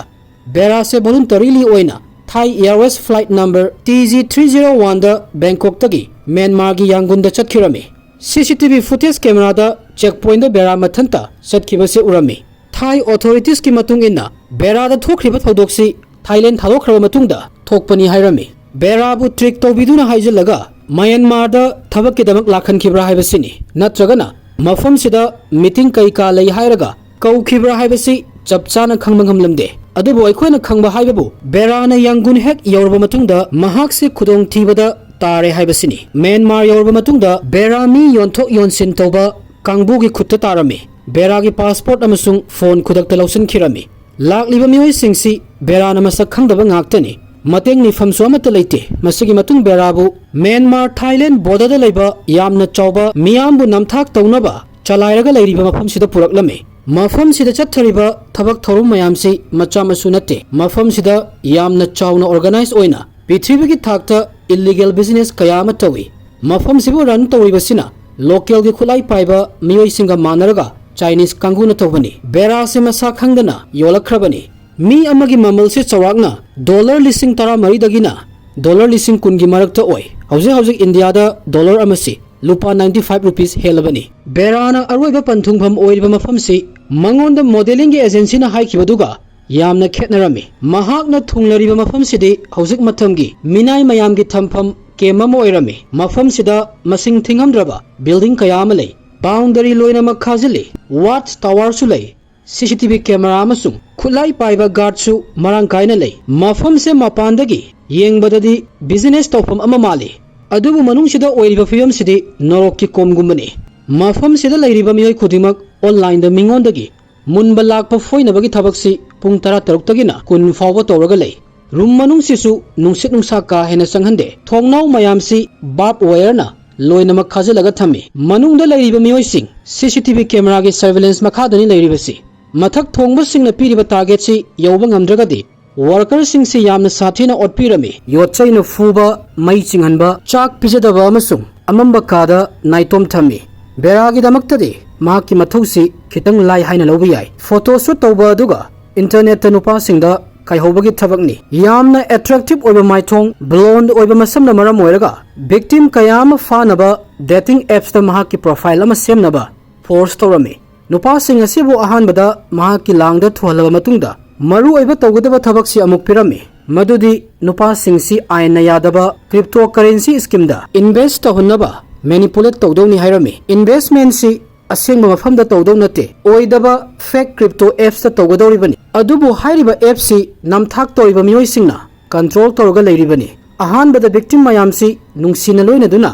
ꯕꯦꯔꯥꯁꯦ ꯚꯣꯂꯨꯟꯇꯔꯤꯂꯤ ꯑꯣꯏꯅ Thai airways flight number T G three zero ꯋꯥꯟꯗ ꯕꯦꯡꯀꯣꯛꯇꯒꯤ ꯃ꯭ꯌꯥꯟꯃꯥꯔꯒꯤ ꯌꯥꯡꯒꯨꯟꯗ ꯆꯠꯈꯤꯔꯝꯃꯤ꯫ C C T V footage ꯀꯦꯃꯦꯔꯥꯗ ꯆꯦꯛ ꯄꯣꯏꯟꯗ ꯕꯦꯔꯥ ꯃꯊꯟꯇ ꯆꯠꯈꯤꯕꯁꯦ ꯎꯔꯝꯃꯤ꯫ ꯊꯥꯏ ꯑꯣꯊꯣꯔꯤꯇꯤꯁꯀꯤ ꯃꯇꯨꯡ ꯏꯟꯅ ꯕꯦꯔꯥꯗ ꯊꯣꯛꯈ꯭ꯔꯤꯕ ꯊꯧꯗꯣꯛꯁꯤ ꯊꯥꯏꯂꯦꯟ ꯊꯥꯗꯣꯛꯈ꯭ꯔꯕ ꯃꯇꯨꯡꯗ ꯊꯣꯛꯄꯅꯤ ꯍꯥꯏꯔꯝꯃꯤ꯫ ꯕꯦꯔꯥꯕꯨ ꯇ꯭ꯔꯤꯛ ꯇꯧꯕꯤꯗꯨꯅ ꯍꯥꯏꯖꯤꯜꯂꯒ ꯃꯌꯥꯟꯃꯥꯔꯗ ꯊꯕꯛꯀꯤꯗꯃꯛ ꯂꯥꯛꯍꯟꯈꯤꯕ꯭ꯔꯥ ꯍꯥꯏꯕꯁꯤꯅꯤ, ꯅꯠꯇ꯭ꯔꯒꯅ ꯃꯐꯝꯁꯤꯗ ꯃꯤꯇꯤꯡ ꯀꯩ ꯀꯥ ꯂꯩ ꯍꯥꯏꯔꯒ ꯀꯧꯈꯤꯕ꯭ꯔꯥ ꯍꯥꯏꯕꯁꯤ ꯆꯞ ꯆꯥꯅ ꯈꯪꯕ ꯉꯝꯂꯝꯗꯦ꯫ ꯑꯗꯨꯕꯨ ꯑꯩꯈꯣꯏꯅ ꯈꯪꯕ ꯍꯥꯏꯕꯕꯨ ꯕꯦꯔꯥꯅ ꯌꯥꯡꯒꯨꯟ ꯍꯦꯛ ꯌꯧꯔꯕ ꯃꯇꯨꯡꯗ ꯃꯍꯥꯛꯁꯤ ꯈꯨꯗꯣꯡꯊꯤꯕꯗ ꯇꯥꯔꯦ ꯍꯥꯏꯕꯁꯤꯅꯤ꯫ ꯃ꯭ꯌꯥꯟꯃꯥꯔ ꯌꯧꯔꯕ ꯃꯇꯨꯡꯗ ꯕꯦꯔꯥ ꯃꯤ ꯌꯣꯟꯊꯣꯛ ꯌꯣꯟꯁꯤꯟ ꯇꯧꯕ ꯀꯥꯡꯕꯨꯒꯤ ꯈꯨꯠꯇ ꯇꯥꯔꯝꯃꯤ꯫ ꯕꯦꯔꯥꯒꯤ ꯄꯥꯁꯄꯣꯔꯠ ꯑꯃꯁꯨꯡ ꯐꯣꯟ ꯈꯨꯗꯛꯇ ꯂꯧꯁꯤꯟꯈꯤꯔꯝꯃꯤ꯫ ꯂꯥꯛꯂꯤꯕ ꯃꯤꯑꯣꯏꯁꯤꯡꯁꯤ ꯕꯦꯔꯥꯅ ꯃꯁꯛ ꯈꯪꯗꯕ ꯉꯥꯛꯇꯅꯤ꯫ ꯃꯇꯦꯡ ꯅꯤꯐꯝꯁꯨ ꯑꯃꯠꯇ ꯂꯩꯇꯦ꯫ ꯃꯁꯤꯒꯤ ꯃꯇꯨꯡ ꯕꯦꯔꯥꯕꯨ ꯃ꯭ꯌꯥꯟꯃꯥꯔ ꯊꯥꯏꯂꯦꯟ ꯕꯣꯔꯗꯔꯗ ꯂꯩꯕ ꯌꯥꯝꯅ ꯆꯥꯎꯕ ꯃꯤꯌꯥꯝꯕꯨ ꯅꯝꯊꯥꯛ ꯇꯧꯅꯕ ꯆꯂꯥꯏꯔꯒ ꯂꯩꯔꯤꯕ ꯃꯐꯝꯁꯤꯗ ꯄꯨꯔꯛꯂꯝꯃꯤ꯫ ꯃꯐꯝꯁꯤꯗ ꯆꯠꯊꯔꯤꯕ ꯊꯕꯛ ꯊꯧꯔꯝ ꯃꯌꯥꯝꯁꯤ ꯃꯆꯥ ꯃꯁꯨ ꯅꯠꯇꯦ꯫ ꯃꯐꯝꯁꯤꯗ ꯌꯥꯝꯅ ꯆꯥꯎꯅ ꯑꯣꯔꯒꯅꯥꯏꯖ ꯑꯣꯏꯅ ꯄ꯭ꯔꯤꯊꯤꯕꯤꯒꯤ ꯊꯥꯛꯇ ꯏꯜꯂꯤꯒꯦꯜ ꯕꯤꯖꯤꯅꯦꯁ ꯀꯌꯥ ꯑꯃ ꯇꯧꯏ꯫ ꯃꯐꯝꯁꯤꯕꯨ ꯔꯟ ꯇꯧꯔꯤꯕꯁꯤꯅ ꯂꯣꯀꯦꯜꯒꯤ ꯈꯨꯠꯂꯥꯏ ꯄꯥꯏꯕ ꯃꯤꯑꯣꯏꯁꯤꯡꯒ ꯃꯥꯟꯅꯔꯒ ꯆꯥꯏꯅꯤꯁ ꯀꯥꯡꯕꯨꯅ ꯇꯧꯕꯅꯤ꯫ ꯕꯦꯔꯥꯁꯦ ꯃꯁꯥ ꯈꯪꯗꯅ ꯌꯣꯜꯂꯛꯈ꯭ꯔꯕꯅꯤ꯫ ꯃꯤ ꯑꯃꯒꯤ ꯃꯃꯜꯁꯦ ꯆꯥꯎꯔꯥꯛꯅ ꯗꯣꯂꯔ ꯂꯤꯁꯤꯡ ꯇꯔꯥꯃꯔꯤꯗꯒꯤꯅ ꯗꯣꯂꯔ ꯂꯤꯁꯤꯡ ꯀꯨꯟꯒꯤ ꯃꯔꯛꯇ ꯑꯣꯏ꯫ ꯍꯧꯖꯤꯛ ꯍꯧꯖꯤꯛ ꯏꯟꯗꯤꯌꯥꯗ ꯗꯣꯂꯔ ꯑꯃꯁꯤ ꯂꯨꯄꯥ ꯅꯥꯏꯟꯇꯤ ꯐꯥꯏꯚ ꯔꯨꯄꯤꯁ ꯍꯦꯜꯂꯕꯅꯤ꯫ ꯕꯦꯔꯥꯅ ꯑꯔꯣꯏꯕ ꯄꯟꯊꯨꯡꯐꯝ ꯑꯣꯏꯔꯤꯕ ꯃꯐꯝꯁꯤ ꯃꯉꯣꯟꯗ ꯃꯣꯗꯦꯂꯤꯡꯒꯤ ꯑꯦꯖꯦꯟꯁꯤꯅ ꯍꯥꯏꯈꯤꯕꯗꯨꯒ ꯌꯥꯝꯅ ꯈꯦꯠꯅꯔꯝꯃꯤ꯫ ꯃꯍꯥꯛꯅ ꯊꯨꯡꯂꯔꯤꯕ ꯃꯐꯝꯁꯤꯗꯤ ꯍꯧꯖꯤꯛ ꯃꯇꯝꯒꯤ ꯃꯤꯅꯥꯏ ꯃꯌꯥꯝꯒꯤ ꯊꯝꯐꯝ ꯀꯦꯝ ꯑꯃ ꯑꯣꯏꯔꯝꯃꯤ꯫ ꯃꯐꯝꯁꯤꯗ ꯃꯁꯤꯡ ꯊꯤꯉꯝꯗ꯭ꯔꯕ ꯕꯤꯜꯗꯤꯡ ꯀꯌꯥ ꯑꯃ ꯂꯩ꯫ ꯕꯥꯎꯟꯗꯔꯤ ꯂꯣꯏꯅꯃꯛ ꯈꯥꯖꯤꯜꯂꯤ꯫ ꯋꯥꯆ ꯇꯥꯋꯔꯁꯨ ꯂꯩ꯫ ꯁꯤ ꯁꯤ ꯇꯤ ꯚꯤ ꯀꯦꯃꯦꯔꯥ ꯑꯃꯁꯨꯡ ꯈꯨꯠꯂꯥꯏ ꯄꯥꯏꯕ ꯒꯥꯔꯗꯁꯨ ꯃꯔꯥꯡ ꯀꯥꯏꯅ ꯂꯩ꯫ ꯃꯐꯝꯁꯦ ꯃꯄꯥꯟꯗꯒꯤ ꯌꯦꯡꯕꯗꯗꯤ ꯕꯤꯖꯤꯅꯦꯁ ꯇꯧꯐꯝ ꯑꯃ ꯃꯥꯜꯂꯤ, ꯑꯗꯨꯕꯨ ꯃꯅꯨꯡꯁꯤꯗ ꯑꯣꯏꯔꯤꯕ ꯐꯤꯕꯝꯁꯤꯗꯤ ꯅꯣꯔꯣꯛꯀꯤ ꯀꯣꯝꯒꯨꯝꯕꯅꯤ꯫ ꯃꯐꯝꯁꯤꯗ ꯂꯩꯔꯤꯕ ꯃꯤꯑꯣꯏ ꯈꯨꯗꯤꯡꯃꯛ ꯑꯣꯟꯂꯥꯏꯟꯗ ꯃꯤꯉꯣꯟꯗꯒꯤ ꯃꯨꯟꯕ ꯂꯥꯛꯄ ꯐꯣꯏꯅꯕꯒꯤ ꯊꯕꯛꯁꯤ ꯄꯨꯡ ꯇꯔꯥꯇꯔꯨꯛꯇꯒꯤꯅ ꯀꯨꯟ ꯐꯥꯎꯕ ꯇꯧꯔꯒ ꯂꯩ꯫ ꯔꯨꯝ ꯃꯅꯨꯡꯁꯤꯁꯨ ꯅꯨꯡꯁꯤꯠ ꯅꯨꯡꯁꯥ ꯀꯥ ꯍꯦꯟꯅ ꯆꯪꯍꯟꯗꯦ꯫ ꯊꯣꯡꯅꯥꯎ ꯃꯌꯥꯝꯁꯤ ꯕꯥꯔꯕ ꯋꯥꯌꯔꯅ ꯂꯣꯏꯅꯃꯛ ꯈꯥꯖꯤꯜꯂꯒ ꯊꯝꯃꯤ꯫ ꯃꯅꯨꯡꯗ ꯂꯩꯔꯤꯕ ꯃꯤꯑꯣꯏꯁꯤꯡ ꯁꯤ ꯁꯤ ꯇꯤ ꯚꯤ ꯀꯦꯃꯦꯔꯥꯒꯤ ꯁꯔꯚꯤꯂꯦꯟꯁ ꯃꯈꯥꯗꯅꯤ ꯂꯩꯔꯤꯕꯁꯤ꯫ ꯃꯊꯛ ꯊꯣꯡꯕꯁꯤꯡꯅ ꯄꯤꯔꯤꯕ ꯇꯥꯔꯒꯦꯠꯁꯤ ꯌꯧꯕ ꯉꯝꯗ꯭ꯔꯒꯗꯤ ꯋꯥꯔꯀꯔꯁꯤꯡꯁꯤ ꯌꯥꯝꯅ ꯁꯥꯊꯤꯅ ꯑꯣꯠꯄꯤꯔꯝꯃꯤ꯫ ꯌꯣꯠꯆꯩꯅ ꯐꯨꯕ, ꯃꯩ ꯆꯤꯡꯍꯟꯕ, ꯆꯥꯛ ꯄꯤꯖꯗꯕ ꯑꯃꯁꯨꯡ ꯑꯃꯝꯕ ꯀꯥꯗ ꯅꯥꯏꯇꯣꯝ ꯊꯝꯃꯤ꯫ ꯕꯦꯔꯥꯒꯤꯗꯃꯛꯇꯗꯤ ꯃꯍꯥꯛꯀꯤ ꯃꯊꯧꯁꯤ ꯈꯤꯇꯪ ꯂꯥꯏ ꯍꯥꯏꯅ ꯂꯧꯕ ꯌꯥꯏ꯫ ꯐꯣꯇꯣ ꯁꯨꯠ ꯇꯧꯕ ꯑꯗꯨꯒ ꯏꯟꯇꯔꯅꯦꯠꯇ ꯅꯨꯄꯥꯁꯤꯡꯗ ꯀꯥꯏꯍꯧꯕꯒꯤ ꯊꯕꯛꯅꯤ꯫ ꯌꯥꯝꯅ ꯑꯦꯇ꯭ꯔꯦꯛꯇꯤꯚ ꯑꯣꯏꯕ ꯃꯥꯏꯊꯣꯡ, ꯕ꯭ꯂꯣꯟꯗ ꯑꯣꯏꯕ ꯃꯁꯝꯅ ꯃꯔꯝ ꯑꯣꯏꯔꯒ ꯚꯤꯛꯇꯤꯝ ꯀꯌꯥ ꯑꯃ ꯐꯥꯅꯕ ꯗꯦꯇꯤꯡ ꯑꯦꯞꯁꯇ ꯃꯍꯥꯛꯀꯤ ꯄ꯭ꯔꯣꯐꯥꯏꯜ ꯑꯃ ꯁꯦꯝꯅꯕ ꯐꯣꯔꯁ ꯇꯧꯔꯝꯃꯤ꯫ ꯅꯨꯄꯥꯁꯤꯡ ꯑꯁꯤꯕꯨ ꯑꯍꯥꯟꯕꯗ ꯃꯍꯥꯛꯀꯤ ꯂꯥꯡꯗ ꯊꯨꯍꯜꯂꯕ ꯃꯇꯨꯡꯗ ꯃꯔꯨꯑꯣꯏꯕ ꯇꯧꯒꯗꯕ ꯊꯕꯛꯁꯤ ꯑꯃꯨꯛ ꯄꯤꯔꯝꯃꯤ, ꯃꯗꯨꯗꯤ ꯅꯨꯄꯥꯁꯤꯡꯁꯤ ꯑꯥꯏꯟꯅ ꯌꯥꯗꯕ ꯀ꯭ꯔꯤꯞꯇꯣ ꯀꯔꯦꯟꯁꯤ ꯁ꯭ꯀꯤꯝꯗ ꯏꯟꯚꯦꯁ ꯇꯧꯍꯟꯅꯕ ꯃꯦꯅꯤꯄꯨꯂꯦꯠ ꯇꯧꯗꯧꯅꯤ ꯍꯥꯏꯔꯝꯃꯤ꯫ ꯏꯟꯚꯦꯁꯃꯦꯟꯁꯤ ꯑꯁꯦꯡꯕ ꯃꯐꯝꯗ ꯇꯧꯗꯧ ꯅꯠꯇꯦ, ꯑꯣꯏꯗꯕ ꯐꯦꯛ ꯀ꯭ꯔꯤꯞꯇꯣ ꯑꯦꯞꯁꯇ ꯇꯧꯒꯗꯧꯔꯤꯕꯅꯤ꯫ ꯑꯗꯨꯕꯨ ꯍꯥꯏꯔꯤꯕ ꯑꯦꯞꯁꯤ ꯅꯝꯊꯥꯛ ꯇꯧꯔꯤꯕ ꯃꯤꯑꯣꯏꯁꯤꯡꯅ ꯀꯟꯇ꯭ꯔꯣꯜ ꯇꯧꯔꯒ ꯂꯩꯔꯤꯕꯅꯤ꯫ ꯑꯍꯥꯟꯕꯗ ꯚꯤꯛꯇꯤꯝ ꯃꯌꯥꯝꯁꯤ ꯅꯨꯡꯁꯤꯅ ꯂꯣꯏꯅꯗꯨꯅ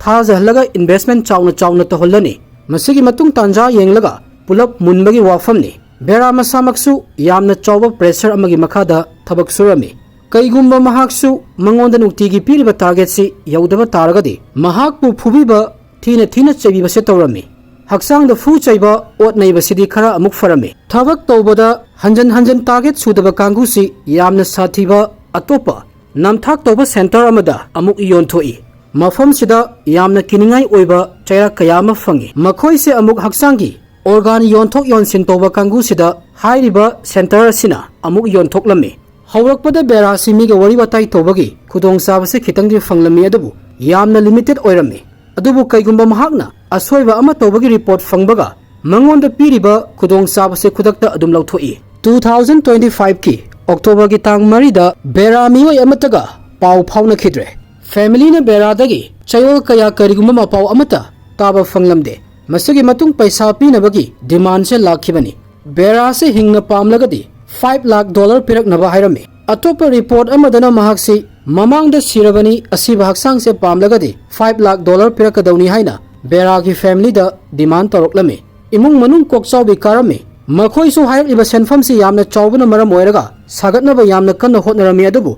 ꯊꯥꯖꯍꯜꯂꯒ ꯏꯟꯚꯦꯁꯃꯦꯟ ꯆꯥꯎꯅ ꯆꯥꯎꯅ ꯇꯧꯍꯜꯂꯅꯤ꯫ ꯃꯁꯤꯒꯤ ꯃꯇꯨꯡ ꯇꯥꯟꯖꯥ ꯌꯦꯡꯂꯒ ꯄꯨꯂꯞ ꯃꯨꯟꯕꯒꯤ ꯋꯥꯐꯝꯅꯤ꯫ ꯕꯦꯔꯥ ꯃꯁꯥꯃꯛꯁꯨ ꯌꯥꯝꯅ ꯆꯥꯎꯕ ꯄ꯭ꯔꯦꯁꯔ ꯑꯃꯒꯤ ꯃꯈꯥꯗ ꯊꯕꯛ ꯁꯨꯔꯝꯃꯤ꯫ ꯀꯩꯒꯨꯝꯕ ꯃꯍꯥꯛꯁꯨ ꯃꯉꯣꯟꯗ ꯅꯨꯡꯇꯤꯒꯤ ꯄꯤꯔꯤꯕ ꯇꯥꯔꯒꯦꯠꯁꯤ ꯌꯧꯗꯕ ꯇꯥꯔꯒꯗꯤ ꯃꯍꯥꯛꯄꯨ ꯐꯨꯕꯤꯕ, ꯊꯤꯅ ꯊꯤꯅ ꯆꯩꯕꯤꯕꯁꯦ ꯇꯧꯔꯝꯃꯤ꯫ ꯍꯛꯆꯥꯡꯗ ꯐꯨ ꯆꯩꯕ, ꯑꯣꯠ ꯅꯩꯕꯁꯤꯗꯤ ꯈꯔ ꯑꯃꯨꯛ ꯐꯔꯝꯃꯤ꯫ ꯊꯕꯛ ꯇꯧꯕꯗ ꯍꯟꯖꯟ ꯍꯟꯖꯟ ꯇꯥꯔꯒꯦꯠ ꯁꯨꯗꯕ ꯀꯥꯡꯕꯨꯁꯤ ꯌꯥꯝꯅ ꯁꯥꯊꯤꯕ ꯑꯇꯣꯞꯄ ꯅꯝꯊꯥꯛ ꯇꯧꯕ ꯁꯦꯟꯇꯔ ꯑꯃꯗ ꯑꯃꯨꯛ ꯌꯣꯟꯊꯣꯛꯏ꯫ ꯃꯐꯝꯁꯤꯗ ꯌꯥꯝꯅ ꯀꯤꯅꯤꯡꯉꯥꯏ ꯑꯣꯏꯕ ꯆꯩꯔꯥꯛ ꯀꯌꯥ ꯑꯃ ꯐꯪꯏ꯫ ꯃꯈꯣꯏꯁꯦ ꯑꯃꯨꯛ ꯍꯛꯆꯥꯡꯒꯤ ꯑꯣꯔꯒꯥꯟ ꯌꯣꯟꯊꯣꯛ ꯌꯣꯟꯁꯤꯟ ꯇꯧꯕ ꯀꯥꯡꯕꯨꯁꯤꯗ ꯍꯥꯏꯔꯤꯕ ꯁꯦꯟꯇꯔ ꯑꯁꯤꯅ ꯑꯃꯨꯛ ꯌꯣꯟꯊꯣꯛꯂꯝꯃꯤ꯫ ꯍꯧꯔꯛꯄꯗ ꯕꯦꯔꯥꯁꯤ ꯃꯤꯒ ꯋꯥꯔꯤ ꯋꯥꯇꯥꯏ ꯇꯧꯕꯒꯤ ꯈꯨꯗꯣꯡꯆꯥꯕꯁꯤ ꯈꯤꯇꯪꯗꯤ ꯐꯪꯂꯝꯃꯤ, ꯑꯗꯨꯕꯨ ꯌꯥꯝꯅ ꯂꯤꯃꯤꯇꯦꯠ ꯑꯣꯏꯔꯝꯃꯤ꯫ ꯑꯗꯨꯕꯨ ꯀꯩꯒꯨꯝꯕ ꯃꯍꯥꯛꯅ ꯑꯁꯣꯏꯕ ꯑꯃ ꯇꯧꯕꯒꯤ ꯔꯤꯄꯣꯔꯠ ꯐꯪꯕꯒ ꯃꯉꯣꯟꯗ ꯄꯤꯔꯤꯕ ꯈꯨꯗꯣꯡꯆꯥꯕꯁꯤ ꯈꯨꯗꯛꯇ ꯑꯗꯨꯝ ꯂꯧꯊꯣꯛꯏ꯫ ꯇꯨ ꯊꯥꯎꯖꯟ ꯇ꯭ꯋꯦꯟꯇꯤ ꯐꯥꯏꯚꯀꯤ ꯑꯣꯛꯇꯣꯕꯔꯒꯤ ꯇꯥꯡ ꯃꯔꯤꯗ ꯕꯦꯔꯥ ꯃꯤꯑꯣꯏ ꯑꯃꯠꯇꯒ ꯄꯥꯎ ꯐꯥꯎꯅꯈꯤꯗ꯭ꯔꯦ꯫ ꯐꯦꯃꯤꯂꯤꯅ ꯕꯦꯔꯥꯗꯒꯤ ꯆꯌꯣꯜ ꯀꯌꯥ ꯀꯔꯤꯒꯨꯝꯕ ꯃꯄꯥꯎ ꯑꯃꯠꯇ ꯇꯥꯕ ꯐꯪꯂꯝꯗꯦ꯫ ꯃꯁꯤꯒꯤ ꯃꯇꯨꯡ ꯄꯩꯁꯥ ꯄꯤꯅꯕꯒꯤ ꯗꯤꯃꯥꯟꯁꯦ ꯂꯥꯛꯈꯤꯕꯅꯤ꯫ ꯕꯦꯔꯥꯁꯦ ꯍꯤꯡꯅ ꯄꯥꯝꯂꯒꯗꯤ ꯐꯥꯏꯚ ꯂꯥꯈ ꯗꯣꯂꯔ ꯄꯤꯔꯛꯅꯕ ꯍꯥꯏꯔꯝꯃꯤ꯫ ꯑꯇꯣꯞꯄ ꯔꯤꯄꯣꯔꯠ ꯑꯃꯗꯅ ꯃꯍꯥꯛꯁꯤ ꯃꯃꯥꯡꯗ ꯁꯤꯔꯕꯅꯤ, ꯑꯁꯤꯕ ꯍꯛꯆꯥꯡꯁꯦ ꯄꯥꯝꯂꯒꯗꯤ ꯐꯥꯏꯚ ꯂꯥꯈ ꯗꯣꯂꯔ ꯄꯤꯔꯛꯀꯗꯧꯅꯤ ꯍꯥꯏꯅ ꯕꯦꯔꯥꯒꯤ ꯐꯦꯃꯤꯂꯤꯗ ꯗꯤꯃꯥꯟ ꯇꯧꯔꯛꯂꯝꯃꯤ꯫ ꯏꯃꯨꯡ ꯃꯅꯨꯡ ꯀꯣꯛꯆꯥꯎꯕꯤ ꯀꯥꯔꯝꯃꯤ꯫ ꯃꯈꯣꯏꯁꯨ ꯍꯥꯏꯔꯛꯂꯤꯕ ꯁꯦꯟꯐꯝꯁꯤ ꯌꯥꯝꯅ ꯆꯥꯎꯕꯅ ꯃꯔꯝ ꯑꯣꯏꯔꯒ ꯁꯥꯒꯠꯅꯕ ꯌꯥꯝꯅ ꯀꯟꯅ ꯍꯣꯠꯅꯔꯝꯃꯤ, ꯑꯗꯨꯕꯨ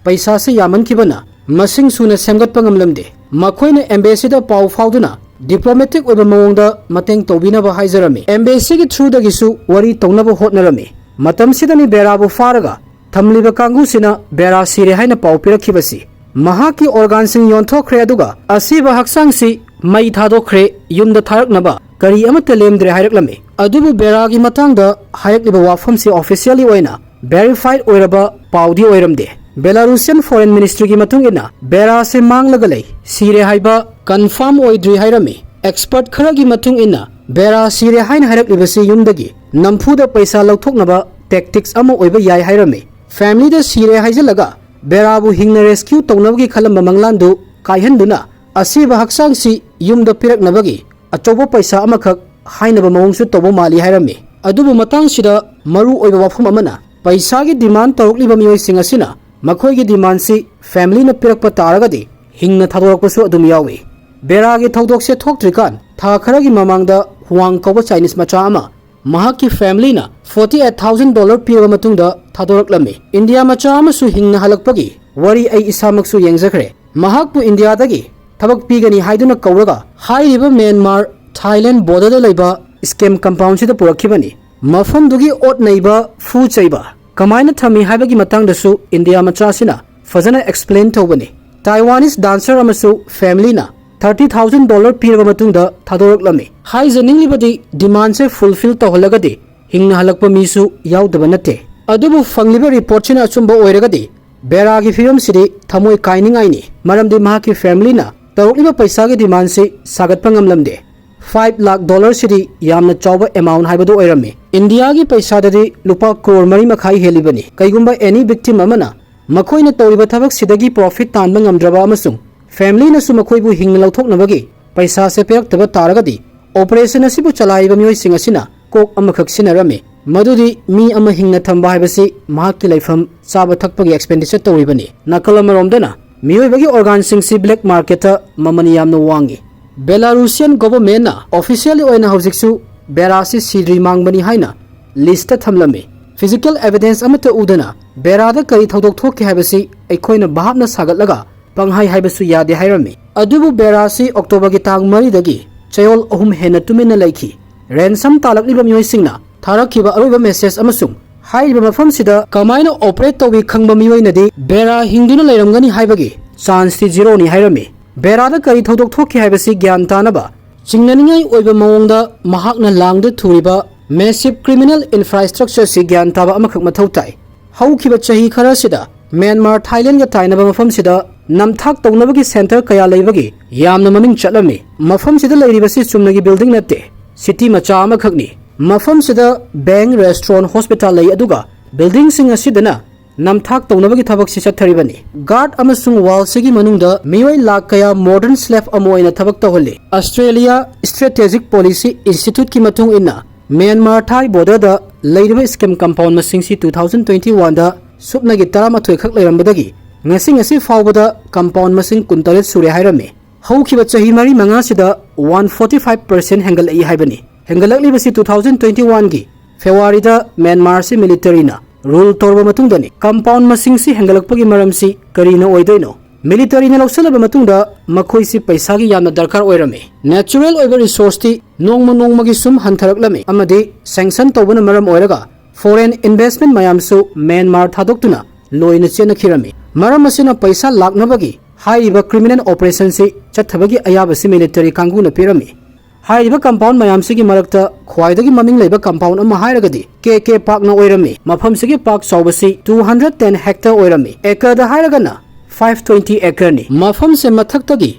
ꯄꯩꯁꯥꯁꯤ ꯌꯥꯝꯃꯟꯈꯤꯕꯅ ꯃꯁꯤꯡ ꯁꯨꯅ ꯁꯦꯝꯒꯠꯄ ꯉꯝꯂꯝꯗꯦ꯫ ꯃꯈꯣꯏꯅ ꯑꯦꯝꯕꯦꯁꯤꯗ ꯄꯥꯎ ꯐꯥꯎꯗꯨꯅ ꯗꯤꯄ꯭ꯂꯣꯃꯦꯇꯤꯛ ꯑꯣꯏꯕ ꯃꯑꯣꯡꯗ ꯃꯇꯦꯡ ꯇꯧꯕꯤꯅꯕ ꯍꯥꯏꯖꯔꯝꯃꯤ꯫ ꯑꯦꯝꯕꯦꯁꯤꯒꯤ ꯊ꯭ꯔꯨꯗꯒꯤꯁꯨ ꯋꯥꯔꯤ ꯇꯧꯅꯕ ꯍꯣꯠꯅꯔꯝꯃꯤ꯫ ꯃꯇꯝꯁꯤꯗꯅꯤ ꯕꯦꯔꯥꯕꯨ ꯐꯥꯔꯒ ꯊꯝꯂꯤꯕ ꯀꯥꯡꯕꯨꯁꯤꯅ ꯕꯦꯔꯥ ꯁꯤꯔꯦ ꯍꯥꯏꯅ ꯄꯥꯎ ꯄꯤꯔꯛꯈꯤꯕꯁꯤ꯫ ꯃꯍꯥꯛꯀꯤ ꯑꯣꯔꯒꯥꯟꯁꯤꯡ ꯌꯣꯟꯊꯣꯛꯈ꯭ꯔꯦ, ꯑꯗꯨꯒ ꯑꯁꯤꯕ ꯍꯛꯆꯥꯡꯁꯤ ꯃꯩ ꯊꯥꯗꯣꯛꯈ꯭ꯔꯦ, ꯌꯨꯝꯗ ꯊꯥꯔꯛꯅꯕ ꯀꯔꯤ ꯑꯃꯠꯇ ꯂꯦꯝꯗ꯭ꯔꯦ ꯍꯥꯏꯔꯛꯂꯝꯃꯤ꯫ ꯑꯗꯨꯕꯨ ꯕꯦꯔꯥꯒꯤ ꯃꯇꯥꯡꯗ ꯍꯥꯏꯔꯛꯂꯤꯕ ꯋꯥꯐꯝꯁꯤ officially ꯑꯣꯏꯅ verified ꯑꯣꯏꯔꯕ ꯄꯥꯎꯗꯤ ꯑꯣꯏꯔꯝꯗꯦ꯫ Belarusian Foreign Ministryꯒꯤ ꯃꯇꯨꯡ ꯏꯟꯅ ꯕꯦꯔꯥꯁꯦ ꯃꯥꯡꯂꯒ ꯂꯩ, ꯁꯤꯔꯦ ꯍꯥꯏꯕ confirm ꯑꯣꯏꯗ꯭ꯔꯤ ꯍꯥꯏꯔꯝꯃꯤ꯫ Expert ꯈꯔꯒꯤ ꯃꯇꯨꯡ ꯏꯟꯅ ꯕꯦꯔꯥ ꯁꯤꯔꯦ ꯍꯥꯏꯅ ꯍꯥꯏꯔꯛꯂꯤꯕꯁꯤ ꯌꯨꯝꯗꯒꯤ ꯅꯝꯐꯨꯗ ꯄꯩꯁꯥ ꯂꯧꯊꯣꯛꯅꯕ tactics ꯑꯃ ꯑꯣꯏꯕ ꯌꯥꯏ ꯍꯥꯏꯔꯝꯃꯤ꯫ Familyꯗ ꯁꯤꯔꯦ ꯍꯥꯏꯖꯤꯜꯂꯒ ꯕꯦꯔꯥꯕꯨ ꯍꯤꯡꯅ rescue ꯇꯧꯅꯕꯒꯤ ꯈꯜꯂꯝꯕ ꯃꯪꯂꯥꯟꯗꯨ ꯀꯥꯏꯍꯟꯗꯨꯅ ꯑꯁꯤꯕ ꯍꯛꯆꯥꯡꯁꯤ ꯌꯨꯝꯗ ꯄꯤꯔꯛꯅꯕꯒꯤ ꯑꯆꯧꯕ ꯄꯩꯁꯥ ꯑꯃꯈꯛ ꯍꯥꯏꯅꯕ ꯃꯑꯣꯡꯁꯨ ꯇꯧꯕ ꯃꯥꯜꯂꯤ ꯍꯥꯏꯔꯝꯃꯤ꯫ ꯑꯗꯨꯕꯨ ꯃꯇꯥꯡꯁꯤꯗ ꯃꯔꯨ ꯑꯣꯏꯕ ꯋꯥꯐꯝ ꯑꯃꯅ ꯄꯩꯁꯥꯒꯤ demand ꯇꯧꯔꯛꯂꯤꯕ ꯃꯤꯑꯣꯏꯁꯤꯡ ꯑꯁꯤꯅ ꯃꯈꯣꯏꯒꯤ demandꯁꯤ familyꯅ ꯄꯤꯔꯛꯄ ꯇꯥꯔꯒꯗꯤ ꯍꯤꯡꯅ ꯊꯥꯗꯣꯔꯛꯄꯁꯨ ꯑꯗꯨꯝ ꯌꯥꯎꯏ꯫ ꯕꯦꯔꯥꯒꯤ ꯊꯧꯗꯣꯛꯁꯦ ꯊꯣꯛꯇ꯭ꯔꯤꯀꯥꯟ ꯊꯥ ꯈꯔꯒꯤ ꯃꯃꯥꯡꯗ ꯍꯨꯋꯥꯡ ꯀꯧꯕ Chinese ꯃꯆꯥ ꯑꯃ ꯃꯍꯥꯛꯀꯤ familyꯅ forty eight thousand dollar ꯄꯤꯔꯕ ꯃꯇꯨꯡꯗ ꯊꯥꯗꯣꯔꯛꯂꯝꯃꯤ꯫ ꯏꯟꯗꯤꯌꯥ ꯃꯆꯥ ꯑꯃꯁꯨ ꯍꯤꯡꯅ ꯍꯜꯂꯛꯄꯒꯤ ꯋꯥꯔꯤ ꯑꯩ ꯏꯁꯥꯃꯛꯁꯨ ꯌꯦꯡꯖꯈ꯭ꯔꯦ꯫ ꯃꯍꯥꯛꯄꯨ ꯏꯟꯗꯤꯌꯥꯗꯒꯤ ꯊꯕꯛ ꯄꯤꯒꯅꯤ ꯍꯥꯏꯗꯨꯅ ꯀꯧꯔꯒ ꯍꯥꯏꯔꯤꯕ ꯃ꯭ꯌꯥꯟꯃꯥꯔ ꯊꯥꯏꯂꯦꯟ borderꯗ ꯂꯩꯕ scam compoundꯁꯤꯗ ꯄꯨꯔꯛꯈꯤꯕꯅꯤ꯫ ꯃꯐꯝꯗꯨꯒꯤ ꯑꯣꯠ ꯅꯩꯕ, ꯐꯨ ꯆꯩꯕ ꯀꯃꯥꯏꯅ ꯊꯝꯃꯤ ꯍꯥꯏꯕꯒꯤ ꯃꯇꯥꯡꯗꯁꯨ ꯏꯟꯗꯤꯌꯥ ꯃꯆꯥꯁꯤꯅ ꯐꯖꯅ explain ꯇꯧꯕꯅꯤ꯫ Taiwanese dancer ꯑꯃꯁꯨ familyꯅ thirty thousand dollar ꯄꯤꯔꯕ ꯃꯇꯨꯡꯗ ꯊꯥꯗꯣꯔꯛꯂꯝꯃꯤ꯫ ꯍꯥꯏꯖꯅꯤꯡꯂꯤꯕꯗꯤ demandꯁꯦ fulfill ꯇꯧꯍꯜꯂꯒꯗꯤ ꯍꯤꯡꯅ ꯍꯜꯂꯛꯄ ꯃꯤꯁꯨ ꯌꯥꯎꯗꯕ ꯅꯠꯇꯦ꯫ ꯑꯗꯨꯕꯨ ꯐꯪꯂꯤꯕ reportꯁꯤꯅ ꯑꯆꯨꯝꯕ ꯑꯣꯏꯔꯒꯗꯤ ꯕꯦꯔꯥꯒꯤ ꯐꯤꯕꯝꯁꯤꯗꯤ ꯊꯃꯣꯏ ꯀꯥꯏꯅꯤꯡꯉꯥꯏꯅꯤ, ꯃꯔꯝꯗꯤ ꯃꯍꯥꯛꯀꯤ familyꯅ ꯇꯧꯔꯛꯂꯤꯕ ꯄꯩꯁꯥꯒꯤ demandꯁꯤ ꯁꯥꯒꯠꯄ ꯉꯝꯂꯝꯗꯦ꯫ Five lakh dollarꯁꯤꯗꯤ ꯌꯥꯝꯅ ꯆꯥꯎꯕ amount ꯍꯥꯏꯕꯗꯨ ꯑꯣꯏꯔꯝꯃꯤ꯫ ꯏꯟꯗꯤꯌꯥꯒꯤ ꯄꯩꯁꯥꯗꯗꯤ ꯂꯨꯄꯥ ꯀ꯭ꯔꯣꯔ ꯃꯔꯤ ꯃꯈꯥꯏ ꯍꯦꯜꯂꯤꯕꯅꯤ꯫ ꯀꯩꯒꯨꯝꯕ any victim ꯑꯃꯅ ꯃꯈꯣꯏꯅ ꯇꯧꯔꯤꯕ ꯊꯕꯛꯁꯤꯗꯒꯤ profit ꯇꯥꯟꯕ ꯉꯝꯗ꯭ꯔꯕ ꯑꯃꯁꯨꯡ familyꯅꯁꯨ ꯃꯈꯣꯏꯕꯨ ꯍꯤꯡꯅ ꯂꯧꯊꯣꯛꯅꯕꯒꯤ ꯄꯩꯁꯥꯁꯦ ꯄꯤꯔꯛꯇꯕ ꯇꯥꯔꯒꯗꯤ operation ꯑꯁꯤꯕꯨ ꯆꯂꯥꯏꯔꯤꯕ ꯃꯤꯑꯣꯏꯁꯤꯡ ꯑꯁꯤꯅ ꯀꯣꯛ ꯑꯃꯈꯛ ꯁꯤꯖꯤꯟꯅꯔꯝꯃꯤ, ꯃꯗꯨꯗꯤ ꯃꯤ ꯑꯃ ꯍꯤꯡꯅ ꯊꯝꯕ ꯍꯥꯏꯕꯁꯤ ꯃꯍꯥꯛꯀꯤ ꯂꯩꯐꯝ ꯆꯥꯕ ꯊꯛꯄꯒꯤ expenditure ꯇꯧꯔꯤꯕꯅꯤ꯫ ꯅꯥꯀꯜ ꯑꯃꯔꯣꯝꯗꯅ ꯃꯤꯑꯣꯏꯕꯒꯤ organꯁꯤꯡꯁꯤ black marketꯇ ꯃꯃꯜ ꯌꯥꯝꯅ ꯋꯥꯡꯉꯤ꯫ Belarusian governmentꯅ officially ꯑꯣꯏꯅ ꯍꯧꯖꯤꯛꯁꯨ ꯕꯦꯔꯥꯁꯤ ꯁꯤꯗ꯭ꯔꯤ ꯃꯥꯡꯕꯅꯤ ꯍꯥꯏꯅ listꯇ ꯊꯝꯂꯝꯃꯤ꯫ Physical evidence ꯑꯃꯠꯇ ꯎꯗꯅ ꯕꯦꯔꯥꯗ ꯀꯔꯤ ꯊꯧꯗꯣꯛ ꯊꯣꯛꯈꯤ ꯍꯥꯏꯕꯁꯤ ꯑꯩꯈꯣꯏꯅ ꯚꯥꯞꯅ ꯁꯥꯒꯠꯂꯒ ꯄꯪꯍꯥꯏ ꯍꯥꯏꯕꯁꯨ ꯌꯥꯗꯦ ꯍꯥꯏꯔꯝꯃꯤ꯫ ꯑꯗꯨꯕꯨ ꯕꯦꯔꯥꯁꯤ Octoberꯒꯤ ꯇꯥꯡ ꯃꯔꯤꯗꯒꯤ ꯆꯌꯣꯜ ꯑꯍꯨꯝ ꯍꯦꯟꯅ ꯇꯨꯃꯤꯟꯅ ꯂꯩꯈꯤ꯫ Ransom ꯇꯥꯜꯂꯛꯂꯤꯕ ꯃꯤꯑꯣꯏꯁꯤꯡꯅ ꯊꯥꯔꯛꯈꯤꯕ ꯑꯔꯣꯏꯕ message ꯑꯃꯁꯨꯡ ꯍꯥꯏꯔꯤꯕ ꯃꯐꯝꯁꯤꯗ ꯀꯃꯥꯏꯅ operate ꯇꯧꯏ ꯈꯪꯕ ꯃꯤꯑꯣꯏꯅꯗꯤ ꯕꯦꯔꯥ ꯍꯤꯡꯗꯨꯅ ꯂꯩꯔꯝꯒꯅꯤ ꯍꯥꯏꯕꯒꯤ chanceꯇꯤ zeroꯅꯤ ꯍꯥꯏꯔꯝꯃꯤ꯫ ꯕꯦꯔꯥꯗ ꯀꯔꯤ ꯊꯧꯗꯣꯛ ꯊꯣꯛꯈꯤ ꯍꯥꯏꯕꯁꯤ ꯒ꯭ꯌꯥꯟ ꯇꯥꯅꯕ ꯆꯤꯡꯅꯅꯤꯡꯉꯥꯏ ꯑꯣꯏꯕ ꯃꯑꯣꯡꯗ ꯃꯍꯥꯛꯅ ꯂꯥꯡꯗ ꯊꯨꯔꯤꯕ massive criminal infrastructure ꯁꯤ ꯒ꯭ꯌꯥꯟ ꯇꯥꯕ ꯑꯃꯈꯛ ꯃꯊꯧ ꯇꯥꯏ꯫ ꯍꯧꯈꯤꯕ ꯆꯍꯤ ꯈꯔꯁꯤꯗ ꯃ꯭ꯌꯥꯟꯃꯥꯔ ꯊꯥꯏꯂꯦꯟꯒ ꯇꯥꯏꯅꯕ ꯃꯐꯝꯁꯤꯗ ꯅꯝꯊꯥꯛ ꯇꯧꯅꯕꯒꯤ center ꯀꯌꯥ ꯂꯩꯕꯒꯤ ꯌꯥꯝꯅ ꯃꯃꯤꯡ ꯆꯠꯂꯝꯃꯤ꯫ ꯃꯐꯝꯁꯤꯗ ꯂꯩꯔꯤꯕꯁꯤ ꯆꯨꯝꯅꯒꯤ building ꯅꯠꯇꯦ, city ꯃꯆꯥ ꯑꯃꯈꯛꯅꯤ꯫ ꯃꯐꯝꯁꯤꯗ bank, restaurant, hospital ꯂꯩ, ꯑꯗꯨꯒ building ꯁꯤꯡ ꯑꯁꯤꯗꯅ ꯅꯝꯊꯥꯛ ꯇꯧꯅꯕꯒꯤ ꯊꯕꯛꯁꯤ ꯆꯠꯊꯔꯤꯕꯅꯤ꯫ Guard ꯑꯃꯁꯨꯡ wall ꯁꯤꯒꯤ ꯃꯅꯨꯡꯗ ꯃꯤꯑꯣꯏ ꯂꯥꯈ ꯀꯌꯥ modern slave ꯑꯃ ꯑꯣꯏꯅ ꯊꯕꯛ ꯇꯧꯍꯜꯂꯤ꯫ Australia Strategic Policy Institute ꯀꯤ ꯃꯇꯨꯡ ꯏꯟꯅ, ꯃ꯭ꯌꯥꯟꯃꯥꯔ ꯊꯥꯏ border ꯗ ꯂꯩꯔꯤꯕ scam compound ꯃꯁꯤꯡꯁꯤ two thousand twenty one ꯗ ꯁꯨꯞꯅꯒꯤ ꯇꯔꯥꯃꯥꯊꯣꯏ ꯈꯛ ꯂꯩꯔꯝꯕꯗꯒꯤ ꯉꯁꯤ, ꯉꯁꯤ ꯐꯥꯎꯕꯗ compound ꯃꯁꯤꯡ ꯀꯨꯟꯇꯔꯦꯠ ꯁꯨꯔꯦ ꯍꯥꯏꯔꯝꯃꯤ꯫ ꯍꯧꯈꯤꯕ ꯆꯍꯤ ꯃꯔꯤ ꯃꯉꯥꯁꯤꯗ one forty five percent ꯍꯦꯟꯒꯠꯂꯛꯏ ꯍꯥꯏꯕꯅꯤ꯫ ꯍꯦꯟꯒꯠꯂꯛꯂꯤꯕꯁꯤ two thousand twenty one ꯒꯤ February ꯗ ꯃ꯭ꯌꯥꯟꯃꯥꯔꯁꯤ military ꯅ rule ꯇꯧꯔꯕ ꯃꯇꯨꯡꯗꯅꯤ꯫ Compound ꯃꯁꯤꯡꯁꯤ ꯍꯦꯟꯒꯠꯂꯛꯄꯒꯤ ꯃꯔꯝꯁꯤ ꯀꯔꯤꯅ ꯑꯣꯏꯗꯣꯏꯅꯣ? Military ꯅ ꯂꯧꯁꯤꯜꯂꯕ ꯃꯇꯨꯡꯗ ꯃꯈꯣꯏꯁꯤ ꯄꯩꯁꯥꯒꯤ ꯌꯥꯝꯅ ꯗꯔꯀꯥꯔ ꯑꯣꯏꯔꯝꯃꯤ꯫ Natural ꯑꯣꯏꯕ resource ꯇꯤ ꯅꯣꯡꯃ ꯅꯣꯡꯃꯒꯤ ꯁꯨꯝ ꯍꯟꯊꯔꯛꯂꯝꯃꯤ, ꯑꯃꯗꯤ sanction ꯇꯧꯕꯅ ꯃꯔꯝ ꯑꯣꯏꯔꯒ foreign investment ꯃꯌꯥꯝꯁꯨ ꯃ꯭ꯌꯥꯟꯃꯥꯔ ꯊꯥꯗꯣꯛꯇꯨꯅ ꯂꯣꯏꯅ ꯆꯦꯟꯅꯈꯤꯔꯝꯃꯤ꯫ ꯃꯔꯝ ꯑꯁꯤꯅ ꯄꯩꯁꯥ ꯂꯥꯛꯅꯕꯒꯤ ꯍꯥꯏꯔꯤꯕ criminal operation ꯁꯤ ꯆꯠꯊꯕꯒꯤ ꯑꯌꯥꯕꯁꯤ military ꯀꯥꯡꯕꯨꯅ ꯄꯤꯔꯝꯃꯤ꯫ ꯍꯥꯏꯔꯤꯕ compound ꯃꯌꯥꯝꯁꯤꯒꯤ ꯃꯔꯛꯇ ꯈ꯭ꯋꯥꯏꯗꯒꯤ ꯃꯃꯤꯡ ꯂꯩꯕ compound ꯑꯃ ꯍꯥꯏꯔꯒꯗꯤ K K Park ꯅ ꯑꯣꯏꯔꯝꯃꯤ꯫ ꯃꯐꯝꯁꯤꯒꯤ park ꯆꯥꯎꯕꯁꯤ two hundred ten hectare ꯑꯣꯏꯔꯝꯃꯤ꯫ Acre ꯗ ꯍꯥꯏꯔꯒꯅ five twenty acre ꯅꯤ꯫ ꯃꯐꯝꯁꯦ ꯃꯊꯛꯇꯒꯤ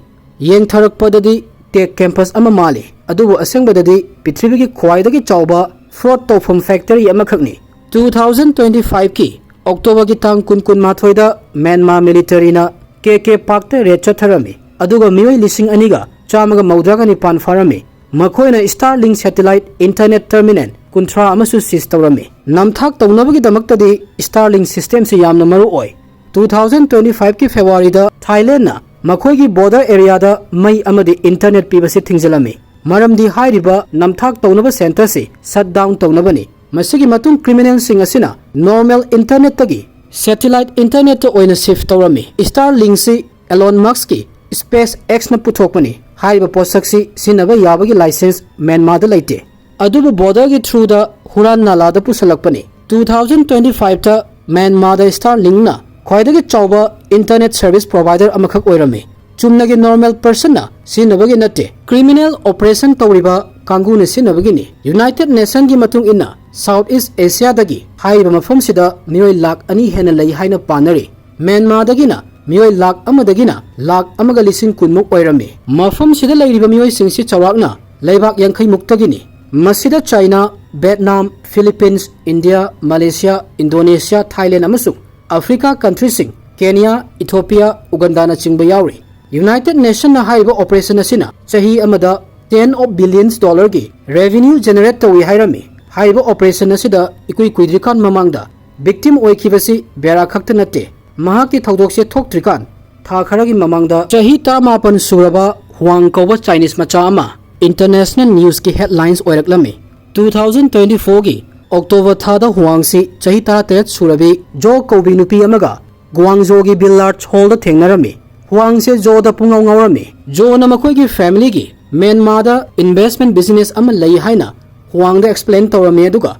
ꯌꯦꯡꯊꯔꯛꯄꯗꯗꯤ tech campus ꯑꯃ ꯃꯥꯜꯂꯤ, ꯑꯗꯨꯕꯨ ꯑꯁꯦꯡꯕꯗꯗꯤ ꯄ꯭ꯔꯤꯊꯤꯕꯤꯒꯤ ꯈ꯭ꯋꯥꯏꯗꯒꯤ ꯆꯥꯎꯕ fraud ꯇꯧꯐꯝ factory ꯑꯃꯈꯛꯅꯤ꯫ Two thousand twenty five ꯀꯤ October ꯒꯤ ꯇꯥꯡ ꯀꯨꯟ, ꯀꯨꯟꯃꯥꯊꯣꯏꯗ ꯃ꯭ꯌꯥꯟꯃꯥꯔ military ꯅ K K Park ꯇ raid ꯆꯠꯊꯔꯝꯃꯤ, ꯑꯗꯨꯒ ꯃꯤꯑꯣꯏ ꯂꯤꯁꯤꯡ ꯑꯅꯤꯒ ꯆꯥꯝꯃꯒ ꯃꯧꯗ꯭ꯔꯥꯒ ꯅꯤꯄꯥꯟ ꯐꯥꯔꯝꯃꯤ꯫ ꯃꯈꯣꯏꯅ Starlink satellite internet terminal ꯀꯨꯟꯊ꯭ꯔꯥ ꯑꯃꯁꯨ seize ꯇꯧꯔꯝꯃꯤ꯫ ꯅꯝꯊꯥꯛ ꯇꯧꯅꯕꯒꯤꯗꯃꯛꯇꯗꯤ Starlink system ꯁꯤ ꯌꯥꯝꯅ ꯃꯔꯨ ꯑꯣꯏ꯫ Two thousand twenty five ꯀꯤ February ꯗ Thailand ꯅ ꯃꯈꯣꯏꯒꯤ border area ꯗ ꯃꯩ ꯑꯃꯗꯤ internet ꯄꯤꯕꯁꯤ ꯊꯤꯡꯖꯤꯜꯂꯝꯃꯤ, ꯃꯔꯝꯗꯤ ꯍꯥꯏꯔꯤꯕ ꯅꯝꯊꯥꯛ ꯇꯧꯅꯕ center ꯁꯤ shut down ꯇꯧꯅꯕꯅꯤ꯫ ꯃꯁꯤꯒꯤ ꯃꯇꯨꯡ criminal ꯁꯤꯡ ꯑꯁꯤꯅ normal internet ꯇꯒꯤ satellite internet ꯇ ꯑꯣꯏꯅ shift ꯇꯧꯔꯝꯃꯤ꯫ Starlink ꯁꯤ Elon Musk ꯀꯤ SpaceX ꯅ ꯄꯨꯊꯣꯛꯄꯅꯤ꯫ ꯍꯥꯏꯔꯤꯕ ꯄꯣꯠꯁꯛꯁꯤ ꯁꯤꯖꯤꯟꯅꯕ ꯌꯥꯕꯒꯤ license ꯃ꯭ꯌꯥꯟꯃꯥꯔꯗ ꯂꯩꯇꯦ꯫ ꯑꯗꯨꯕꯨ border ꯒꯤ through ꯗ ꯍꯨꯔꯥꯟ ꯅꯥꯂꯥꯗ ꯄꯨꯁꯜꯂꯛꯄꯅꯤ꯫ Two thousand twenty five ꯇ ꯃ꯭ꯌꯥꯟꯃꯥꯔꯗ Starlink ꯅ ꯈ꯭ꯋꯥꯏꯗꯒꯤ ꯆꯥꯎꯕ internet service provider ꯑꯃꯈꯛ ꯑꯣꯏꯔꯝꯃꯤ꯫ ꯆꯨꯝꯅꯒꯤ normal personꯅ ꯁꯤꯖꯤꯟꯅꯕꯒꯤ ꯅꯠꯇꯦ, criminal operation ꯇꯧꯔꯤꯕ ꯀꯥꯡꯕꯨꯅ ꯁꯤꯖꯤꯟꯅꯕꯒꯤꯅꯤ꯫ United Nationꯒꯤ ꯃꯇꯨꯡ ꯏꯟꯅ South East Asiaꯗꯒꯤ ꯍꯥꯏꯔꯤꯕ ꯃꯐꯝꯁꯤꯗ ꯃꯤꯑꯣꯏ ꯂꯥꯈ ꯑꯅꯤ ꯍꯦꯟꯅ ꯂꯩ ꯍꯥꯏꯅ ꯄꯥꯅꯔꯤ꯫ ꯃ꯭ꯌꯥꯟꯃꯥꯔꯗꯒꯤꯅ ꯃꯤꯑꯣꯏ ꯂꯥꯈ ꯑꯃꯗꯒꯤꯅ ꯂꯥꯈ ꯑꯃꯒ ꯂꯤꯁꯤꯡ ꯀꯨꯟꯃꯨꯛ ꯑꯣꯏꯔꯝꯃꯤ꯫ ꯃꯐꯝꯁꯤꯗ ꯂꯩꯔꯤꯕ ꯃꯤꯑꯣꯏꯁꯤꯡꯁꯤ ꯆꯥꯎꯔꯥꯛꯅ ꯂꯩꯕꯥꯛ ꯌꯥꯡꯈꯩꯃꯨꯛꯇꯒꯤꯅꯤ꯫ ꯃꯁꯤꯗ China, Vietnam, Philippines, India, Malaysia, Indonesia, Thailand ꯑꯃꯁꯨꯡ ꯑꯐ꯭ꯔꯤꯀꯥ countryꯁꯤꯡ, ꯀꯦꯅꯤꯌꯥ, ꯏꯊꯣꯄꯤꯌꯥ, ꯎꯒꯟꯗꯥꯅꯆꯤꯡꯕ ꯌꯥꯎꯔꯤ꯫ United Nationsꯅ ꯍꯥꯏꯔꯤꯕ operation ꯑꯁꯤꯅ ꯆꯍꯤ ꯑꯃꯗ ten of billions dollarꯒꯤ revenue generate ꯇꯧꯏ ꯍꯥꯏꯔꯝꯃꯤ꯫ ꯍꯥꯏꯔꯤꯕ operation ꯑꯁꯤꯗ ꯏꯀꯨꯏ ꯀꯨꯏꯗ꯭ꯔꯤꯀꯥꯟ ꯃꯃꯥꯡꯗ victim ꯑꯣꯏꯈꯤꯕꯁꯤ ꯕꯦꯔꯥ ꯈꯛꯇ ꯅꯠꯇꯦ, ꯃꯍꯥꯛꯀꯤ ꯊꯧꯗꯣꯛꯁꯦ ꯊꯣꯛꯇ꯭ꯔꯤꯀꯥꯟ ꯊꯥ ꯈꯔꯒꯤ ꯃꯃꯥꯡꯗ ꯆꯍꯤ ꯇꯔꯥꯃꯥꯄꯟ ꯁꯨꯔꯕ ꯍꯨꯋꯥꯡ ꯀꯧꯕ Chinese ꯃꯆꯥ ꯑꯃ international newsꯀꯤ headlines ꯑꯣꯏꯔꯛꯂꯝꯃꯤ꯫ Two thousand twenty fourꯒꯤ October ꯊꯥꯗ ꯍꯨꯋꯥꯡꯁꯤ ꯆꯍꯤ ꯇꯔꯥꯇꯔꯦꯠ ꯁꯨꯔꯕꯤ ꯖꯣ ꯀꯧꯕꯤ ꯅꯨꯄꯤ ꯑꯃꯒ ꯒ꯭ꯋꯥꯡꯖꯣꯒꯤ Billiards Hallꯗ ꯊꯦꯡꯅꯔꯝꯃꯤ꯫ ꯍꯨꯋꯥꯡꯁꯦ ꯖꯣꯗ ꯄꯨꯡꯉꯥꯎ ꯉꯥꯎꯔꯝꯃꯤ꯫ ꯖꯣꯅ ꯃꯈꯣꯏꯒꯤ familyꯒꯤ ꯃ꯭ꯌꯥꯟꯃꯥꯔꯗ investment business ꯑꯃ ꯂꯩ ꯍꯥꯏꯅ ꯍꯨꯋꯥꯡꯗ explain ꯇꯧꯔꯝꯃꯤ, ꯑꯗꯨꯒ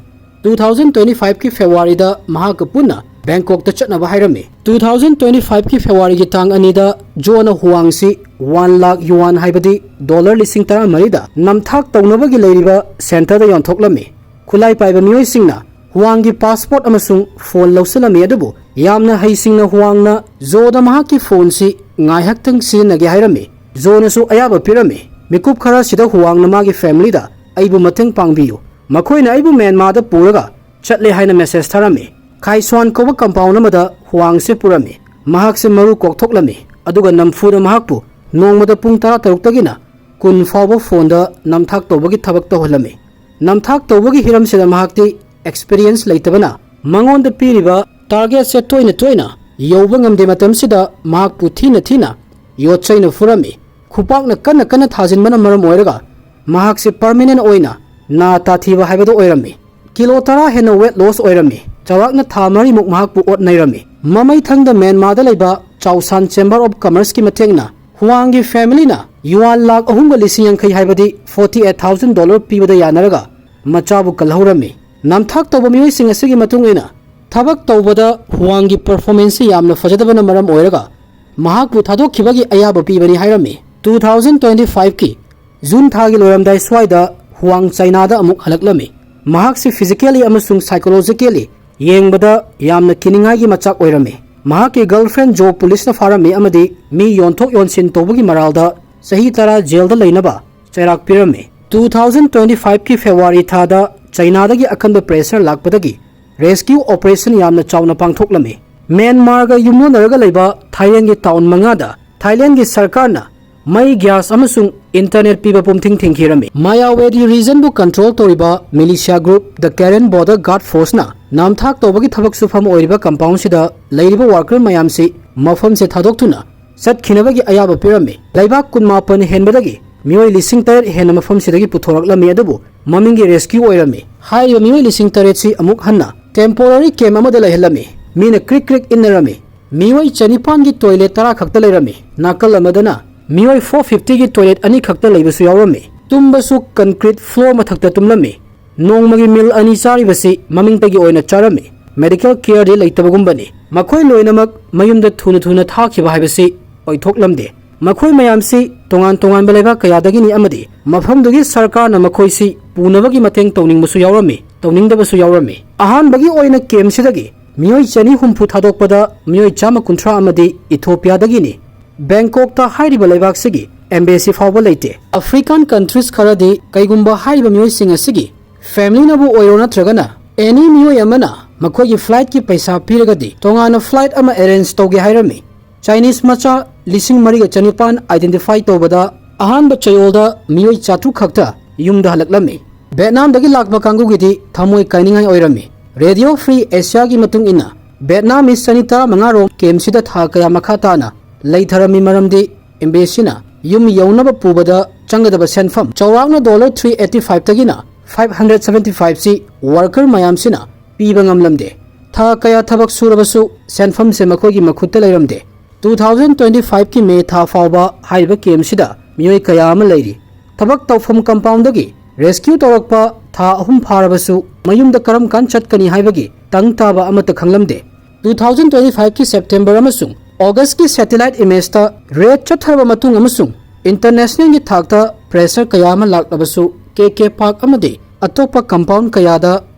two thousand twenty fiveꯀꯤ Februaryꯗ ꯃꯍꯥꯛꯀ ꯄꯨꯟꯅ ꯕꯦꯡꯀꯣꯛꯇ ꯆꯠꯅꯕ ꯍꯥꯏꯔꯝꯃꯤ꯫ Two thousand twenty fiveꯀꯤ Februaryꯒꯤ ꯇꯥꯡ ꯑꯅꯤꯗ ꯖꯣꯅ ꯍꯨꯋꯥꯡꯁꯤ one lakh yuan, ꯍꯥꯏꯕꯗꯤ dollar ꯂꯤꯁꯤꯡ ꯇꯔꯥꯃꯔꯤꯗ ꯅꯝꯊꯥꯛ ꯇꯧꯅꯕꯒꯤ ꯂꯩꯔꯤꯕ centreꯗ ꯌꯣꯟꯊꯣꯛꯂꯝꯃꯤ꯫ ꯈꯨꯠꯂꯥꯏ ꯄꯥꯏꯕ ꯃꯤꯑꯣꯏꯁꯤꯡꯅ ꯍꯨꯋꯥꯡꯒꯤ passport ꯑꯃꯁꯨꯡ phone ꯂꯧꯁꯤꯜꯂꯝꯃꯤ, ꯑꯗꯨꯕꯨ ꯌꯥꯝꯅ ꯍꯩꯁꯤꯡꯅ ꯍꯨꯋꯥꯡꯅ ꯖꯣꯗ ꯃꯍꯥꯛꯀꯤ phoneꯁꯤ ꯉꯥꯏꯍꯥꯛꯇꯪ ꯁꯤꯖꯤꯟꯅꯒꯦ ꯍꯥꯏꯔꯝꯃꯤ꯫ ꯖꯣꯅꯁꯨ ꯑꯌꯥꯕ ꯄꯤꯔꯝꯃꯤ꯫ ꯃꯤꯀꯨꯞ ꯈꯔꯁꯤꯗ ꯍꯨꯋꯥꯡꯅ ꯃꯥꯒꯤ familyꯗ "ꯑꯩꯕꯨ ꯃꯇꯦꯡ ꯄꯥꯡꯕꯤꯌꯨ, ꯃꯈꯣꯏꯅ ꯑꯩꯕꯨ ꯃ꯭ꯌꯥꯟꯃꯥꯔꯗ ꯄꯨꯔꯒ ꯆꯠꯂꯦ" ꯍꯥꯏꯅ message ꯊꯥꯔꯝꯃꯤ꯫ ꯈꯥꯏꯁ꯭ꯋꯥꯟ ꯀꯧꯕ compound ꯑꯃꯗ ꯍꯨꯋꯥꯡꯁꯦ ꯄꯨꯔꯝꯃꯤ꯫ ꯃꯍꯥꯛꯁꯦ ꯃꯔꯨ ꯀꯣꯛꯊꯣꯛꯂꯝꯃꯤ, ꯑꯗꯨꯒ ꯅꯝꯐꯨꯗ ꯃꯍꯥꯛꯄꯨ ꯅꯣꯡꯃꯗ ꯄꯨꯡ ꯇꯔꯥꯇꯔꯨꯛꯇꯒꯤꯅ ꯀꯨꯟ ꯐꯥꯎꯕ phoneꯗ ꯅꯝꯊꯥꯛ ꯇꯧꯕꯒꯤ ꯊꯕꯛ ꯇꯧꯍꯜꯂꯝꯃꯤ꯫ ꯅꯝꯊꯥꯛ ꯇꯧꯕꯒꯤ ꯍꯤꯔꯝꯁꯤꯗ ꯃꯍꯥꯛꯇꯤ experience ꯂꯩꯇꯕꯅ ꯃꯉꯣꯟꯗ ꯄꯤꯔꯤꯕ targetꯁꯦ ꯇꯣꯏꯅ ꯇꯣꯏꯅ ꯌꯧꯕ ꯉꯝꯗꯦ꯫ ꯃꯇꯝꯁꯤꯗ ꯃꯍꯥꯛꯄꯨ ꯊꯤꯅ ꯊꯤꯅ ꯌꯣꯠꯆꯩꯅ ꯐꯨꯔꯝꯃꯤ꯫ ꯈꯨꯄꯥꯛꯅ ꯀꯟꯅ ꯀꯟꯅ ꯊꯥꯖꯤꯟꯕꯅ ꯃꯔꯝ ꯑꯣꯏꯔꯒ ꯃꯍꯥꯛꯁꯦ permanent ꯑꯣꯏꯅ ꯅꯥ ꯇꯥꯊꯤꯕ ꯍꯥꯏꯕꯗꯨ ꯑꯣꯏꯔꯝꯃꯤ꯫ Kilo ꯇꯔꯥ ꯍꯦꯟꯅ weight loss ꯑꯣꯏꯔꯝꯃꯤ꯫ ꯆꯥꯎꯔꯥꯛꯅ ꯊꯥ ꯃꯔꯤꯃꯨꯛ ꯃꯍꯥꯛꯄꯨ ꯑꯣꯠ ꯅꯩꯔꯝꯃꯤ꯫ ꯃꯃꯩꯊꯪꯗ ꯃ꯭ꯌꯥꯟꯃꯥꯔꯗ ꯂꯩꯕ ꯆꯥꯎꯁꯥꯟ Chamber of Commerceꯀꯤ ꯃꯇꯦꯡꯅ ꯍꯨꯋꯥꯡꯒꯤ familyꯅ yuan ꯂꯥꯈ ꯑꯍꯨꯝꯒ ꯂꯤꯁꯤꯡ ꯌꯥꯡꯈꯩ, ꯍꯥꯏꯕꯗꯤ forty eight thousand dollar ꯄꯤꯕꯗ ꯌꯥꯅꯔꯒ ꯃꯆꯥꯕꯨ ꯀꯜꯍꯧꯔꯝꯃꯤ꯫ ꯅꯝꯊꯥꯛ ꯇꯧꯕ ꯃꯤꯑꯣꯏꯁꯤꯡ ꯑꯁꯤꯒꯤ ꯃꯇꯨꯡ ꯏꯟꯅ ꯊꯕꯛ ꯇꯧꯕꯗ ꯍꯨꯋꯥꯡꯒꯤ performanceꯁꯤ ꯌꯥꯝꯅ ꯐꯖꯗꯕꯅ ꯃꯔꯝ ꯑꯣꯏꯔꯒ ꯃꯍꯥꯛꯄꯨ ꯊꯥꯗꯣꯛꯈꯤꯕꯒꯤ ꯑꯌꯥꯕ ꯄꯤꯕꯅꯤ ꯍꯥꯏꯔꯝꯃꯤ꯫ Two thousand twenty five ꯀꯤ ꯖꯨꯟ ꯊꯥꯒꯤ ꯂꯣꯏꯔꯝꯗꯥꯏ ꯁ꯭ꯋꯥꯏꯗ ꯍꯨꯋꯥꯡ ꯆꯥꯏꯅꯥꯗ ꯑꯃꯨꯛ ꯍꯜꯂꯛꯂꯝꯃꯤ꯫ ꯃꯍꯥꯛꯁꯤ physically ꯑꯃꯁꯨꯡ psychologically ꯌꯦꯡꯕꯗ ꯌꯥꯝꯅ ꯀꯤꯅꯤꯡꯉꯥꯏꯒꯤ ꯃꯆꯥꯛ ꯑꯣꯏꯔꯝꯃꯤ꯫ ꯃꯍꯥꯛꯀꯤ girlfriend ꯖꯣ ꯄꯨꯂꯤꯁꯅ ꯐꯥꯔꯝꯃꯤ ꯑꯃꯗꯤ ꯃꯤ ꯌꯣꯟꯊꯣꯛ ꯌꯣꯟꯁꯤꯟ ꯇꯧꯕꯒꯤ ꯃꯔꯥꯜꯗ ꯆꯍꯤ ꯇꯔꯥ ꯖꯦꯜꯗ ꯂꯩꯅꯕ ꯆꯩꯔꯥꯛ ꯄꯤꯔꯝꯃꯤ꯫ Two thousand twenty fiveꯀꯤ ꯐꯦꯕ꯭ꯔꯨꯋꯥꯔꯤ ꯊꯥꯗ ꯆꯥꯏꯅꯥꯗꯒꯤ ꯑꯀꯟꯕ pressure ꯂꯥꯛꯄꯗꯒꯤ rescue operation ꯌꯥꯝꯅ ꯆꯥꯎꯅ ꯄꯥꯡꯊꯣꯛꯂꯝꯃꯤ꯫ ꯃ꯭ꯌꯥꯟꯃꯥꯔꯒ ꯌꯨꯝꯂꯣꯟꯅꯔꯒ ꯂꯩꯕ ꯊꯥꯏꯂꯦꯟꯒꯤ town ꯃꯉꯥꯗ ꯊꯥꯏꯂꯦꯟꯒꯤ ꯁꯔꯀꯥꯔꯅ ꯃꯩ, gas ꯑꯃꯁꯨꯡ internet ꯄꯤꯕ ꯄꯨꯝꯊꯤꯡ ꯊꯤꯡꯈꯤꯔꯝꯃꯤ꯫ ꯃꯥꯌꯥꯋꯦꯗꯤ regionꯕꯨ control ꯇꯧꯔꯤꯕ militia group the Karen Border Guard Forceꯅ ꯅꯝꯊꯥꯛ ꯇꯧꯕꯒꯤ ꯊꯕꯛ ꯁꯨꯐꯝ ꯑꯣꯏꯔꯤꯕ compoundꯁꯤꯗ ꯂꯩꯔꯤꯕ worker ꯃꯌꯥꯝꯁꯤ ꯃꯐꯝꯁꯦ ꯊꯥꯗꯣꯛꯇꯨꯅ ꯆꯠꯈꯤꯅꯕꯒꯤ ꯑꯌꯥꯕ ꯄꯤꯔꯝꯃꯤ꯫ ꯂꯩꯕꯥꯛ ꯀꯨꯟꯃꯥꯄꯟ ꯍꯦꯟꯕꯗꯒꯤ ꯃꯤꯑꯣꯏ ꯂꯤꯁꯤꯡ ꯇꯔꯦꯠ ꯍꯦꯟꯅ ꯃꯐꯝꯁꯤꯗꯒꯤ ꯄꯨꯊꯣꯔꯛꯂꯝꯃꯤ, ꯑꯗꯨꯕꯨ ꯃꯃꯤꯡꯒꯤ rescue ꯑꯣꯏꯔꯝꯃꯤ꯫ ꯍꯥꯏꯔꯤꯕ ꯃꯤꯑꯣꯏ ꯂꯤꯁꯤꯡ ꯇꯔꯦꯠꯁꯤ ꯑꯃꯨꯛ ꯍꯟꯅ temporary camp ꯑꯃꯗ ꯂꯩꯍꯜꯂꯝꯃꯤ꯫ ꯃꯤꯅ ꯀ꯭ꯔꯤꯛ ꯀ꯭ꯔꯤꯛ ꯏꯟꯅꯔꯝꯃꯤ꯫ ꯃꯤꯑꯣꯏ ꯆꯅꯤꯄꯥꯟꯒꯤ toilet ꯇꯔꯥ ꯈꯛꯇ ꯂꯩꯔꯝꯃꯤ꯫ ꯅꯥꯀꯜ ꯑꯃꯗꯅ ꯃꯤꯑꯣꯏ four fiftyꯒꯤ toilet ꯑꯅꯤ ꯈꯛꯇ ꯂꯩꯕꯁꯨ ꯌꯥꯎꯔꯝꯃꯤ꯫ ꯇꯨꯝꯕꯁꯨ concrete floor ꯃꯊꯛꯇ ꯇꯨꯝꯂꯝꯃꯤ꯫ ꯅꯣꯡꯃꯒꯤ meal ꯑꯅꯤ ꯆꯥꯔꯤꯕꯁꯤ ꯃꯃꯤꯡꯇꯒꯤ ꯑꯣꯏꯅ ꯆꯥꯔꯝꯃꯤ꯫ Medical careꯗꯤ ꯂꯩꯇꯕꯒꯨꯝꯕꯅꯤ꯫ ꯃꯈꯣꯏ ꯂꯣꯏꯅꯃꯛ ꯃꯌꯨꯝꯗ ꯊꯨꯅ ꯊꯨꯅ ꯊꯥꯈꯤꯕ ꯍꯥꯏꯕꯁꯤ ꯑꯣꯏꯊꯣꯛꯂꯝꯗꯦ꯫ ꯃꯈꯣꯏ ꯃꯌꯥꯝꯁꯤ ꯇꯣꯉꯥꯟ ꯇꯣꯉꯥꯟꯕ ꯂꯩꯕꯥꯛ ꯀꯌꯥꯗꯒꯤꯅꯤ ꯑꯃꯗꯤ ꯃꯐꯝꯗꯨꯒꯤ ꯁꯔꯀꯥꯔꯅ ꯃꯈꯣꯏꯁꯤ ꯄꯨꯅꯕꯒꯤ ꯃꯇꯦꯡ ꯇꯧꯅꯤꯡꯕꯁꯨ ꯌꯥꯎꯔꯝꯃꯤ, ꯇꯧꯅꯤꯡꯗꯕꯁꯨ ꯌꯥꯎꯔꯝꯃꯤ꯫ ꯑꯍꯥꯟꯕꯒꯤ ꯑꯣꯏꯅ campꯁꯤꯗꯒꯤ ꯃꯤꯑꯣꯏ ꯆꯅꯤ ꯍꯨꯝꯐꯨ ꯊꯥꯗꯣꯛꯄꯗ ꯃꯤꯑꯣꯏ ꯆꯥꯝꯃ ꯀꯨꯟꯊ꯭ꯔꯥ ꯑꯃꯗꯤ ꯏꯊꯣꯄꯤꯌꯥꯗꯒꯤꯅꯤ꯫ ꯕꯦꯡꯀꯣꯛꯇ ꯍꯥꯏꯔꯤꯕ ꯂꯩꯕꯥꯛꯁꯤꯒꯤ embassy ꯐꯥꯎꯕ ꯂꯩꯇꯦ꯫ African countries ꯈꯔꯗꯤ ꯀꯩꯒꯨꯝꯕ ꯍꯥꯏꯔꯤꯕ ꯃꯤꯑꯣꯏꯁꯤꯡ ꯑꯁꯤꯒꯤ familyꯅꯕꯨ ꯑꯣꯏꯔꯣ ꯅꯠꯇ꯭ꯔꯒꯅ any ꯃꯤꯑꯣꯏ ꯑꯃꯅ ꯃꯈꯣꯏꯒꯤ flightꯀꯤ ꯄꯩꯁꯥ ꯄꯤꯔꯒꯗꯤ ꯇꯣꯉꯥꯟꯅ flight ꯑꯃ arrange ꯇꯧꯒꯦ ꯍꯥꯏꯔꯝꯃꯤ꯫ Chinese ꯃꯆꯥ ꯂꯤꯁꯤꯡ ꯃꯔꯤꯒ ꯆꯅꯤꯄꯥꯟ identify ꯇꯧꯕꯗ ꯑꯍꯥꯟꯕ ꯆꯌꯣꯜꯗ ꯃꯤꯑꯣꯏ ꯆꯥꯇ꯭ꯔꯨꯛ ꯈꯛꯇ ꯌꯨꯝꯗ ꯍꯜꯂꯛꯂꯝꯃꯤ꯫ ꯚꯦꯠꯅꯥꯝꯗꯒꯤ ꯂꯥꯛꯄ ꯀꯥꯡꯕꯨꯒꯤꯗꯤ ꯊꯃꯣꯏ ꯀꯥꯏꯅꯤꯡꯉꯥꯏ ꯑꯣꯏꯔꯝꯃꯤ꯫ Radio Free Asiaꯒꯤ ꯃꯇꯨꯡ ꯏꯟꯅ, Vietnamese ꯆꯅꯤ ꯇꯔꯥꯃꯉꯥ ꯔꯣꯝ campꯁꯤꯗ ꯊꯥ ꯀꯌꯥ ꯃꯈꯥ ꯇꯥꯅ ꯂꯩꯊꯔꯝꯃꯤ, ꯃꯔꯝꯗꯤ embassyꯅ ꯌꯨꯝ ꯌꯧꯅꯕ ꯄꯨꯕꯗ ꯆꯪꯒꯗꯕ ꯁꯦꯟꯐꯝ ꯆꯥꯎꯔꯥꯛꯅ dollar three eighty fiveꯇꯒꯤꯅ five hundred seventy fiveꯁꯤ worker ꯃꯌꯥꯝꯁꯤꯅ ꯄꯤꯕ ꯉꯝꯂꯝꯗꯦ꯫ ꯊꯥ ꯀꯌꯥ ꯊꯕꯛ ꯁꯨꯔꯕꯁꯨ ꯁꯦꯟꯐꯝꯁꯦ ꯃꯈꯣꯏꯒꯤ ꯃꯈꯨꯠꯇ ꯂꯩꯔꯝꯗꯦ꯫ Two thousand twenty fiveꯀꯤ May ꯊꯥ ꯐꯥꯎꯕ ꯍꯥꯏꯔꯤꯕ campꯁꯤꯗ ꯃꯤꯑꯣꯏ ꯀꯌꯥ ꯑꯃ ꯂꯩꯔꯤ꯫ ꯊꯕꯛ ꯇꯧꯐꯝ compoundꯗꯒꯤ rescue ꯇꯧꯔꯛꯄ ꯊꯥ ꯑꯍꯨꯝ ꯐꯥꯔꯕꯁꯨ ꯃꯌꯨꯝꯗ ꯀꯔꯝ ꯀꯥꯟ ꯆꯠꯀꯅꯤ ꯍꯥꯏꯕꯒꯤ ꯇꯪ ꯇꯥꯕ ꯑꯃꯠꯇ ꯈꯪꯂꯝꯗꯦ꯫ Two thousand twenty fiveꯀꯤ September ꯑꯃꯁꯨꯡ Augustꯀꯤ satellite imageꯇ raid ꯆꯠꯊꯔꯕ ꯃꯇꯨꯡ ꯑꯃꯁꯨꯡ internationalꯒꯤ ꯊꯥꯛꯇ pressure ꯀꯌꯥ ꯑꯃ ꯂꯥꯛꯂꯕꯁꯨ, ꯀꯦ ꯀꯦ Park ꯑꯃꯗꯤ ꯑꯇꯣꯞꯄ compound ꯀꯌꯥꯗ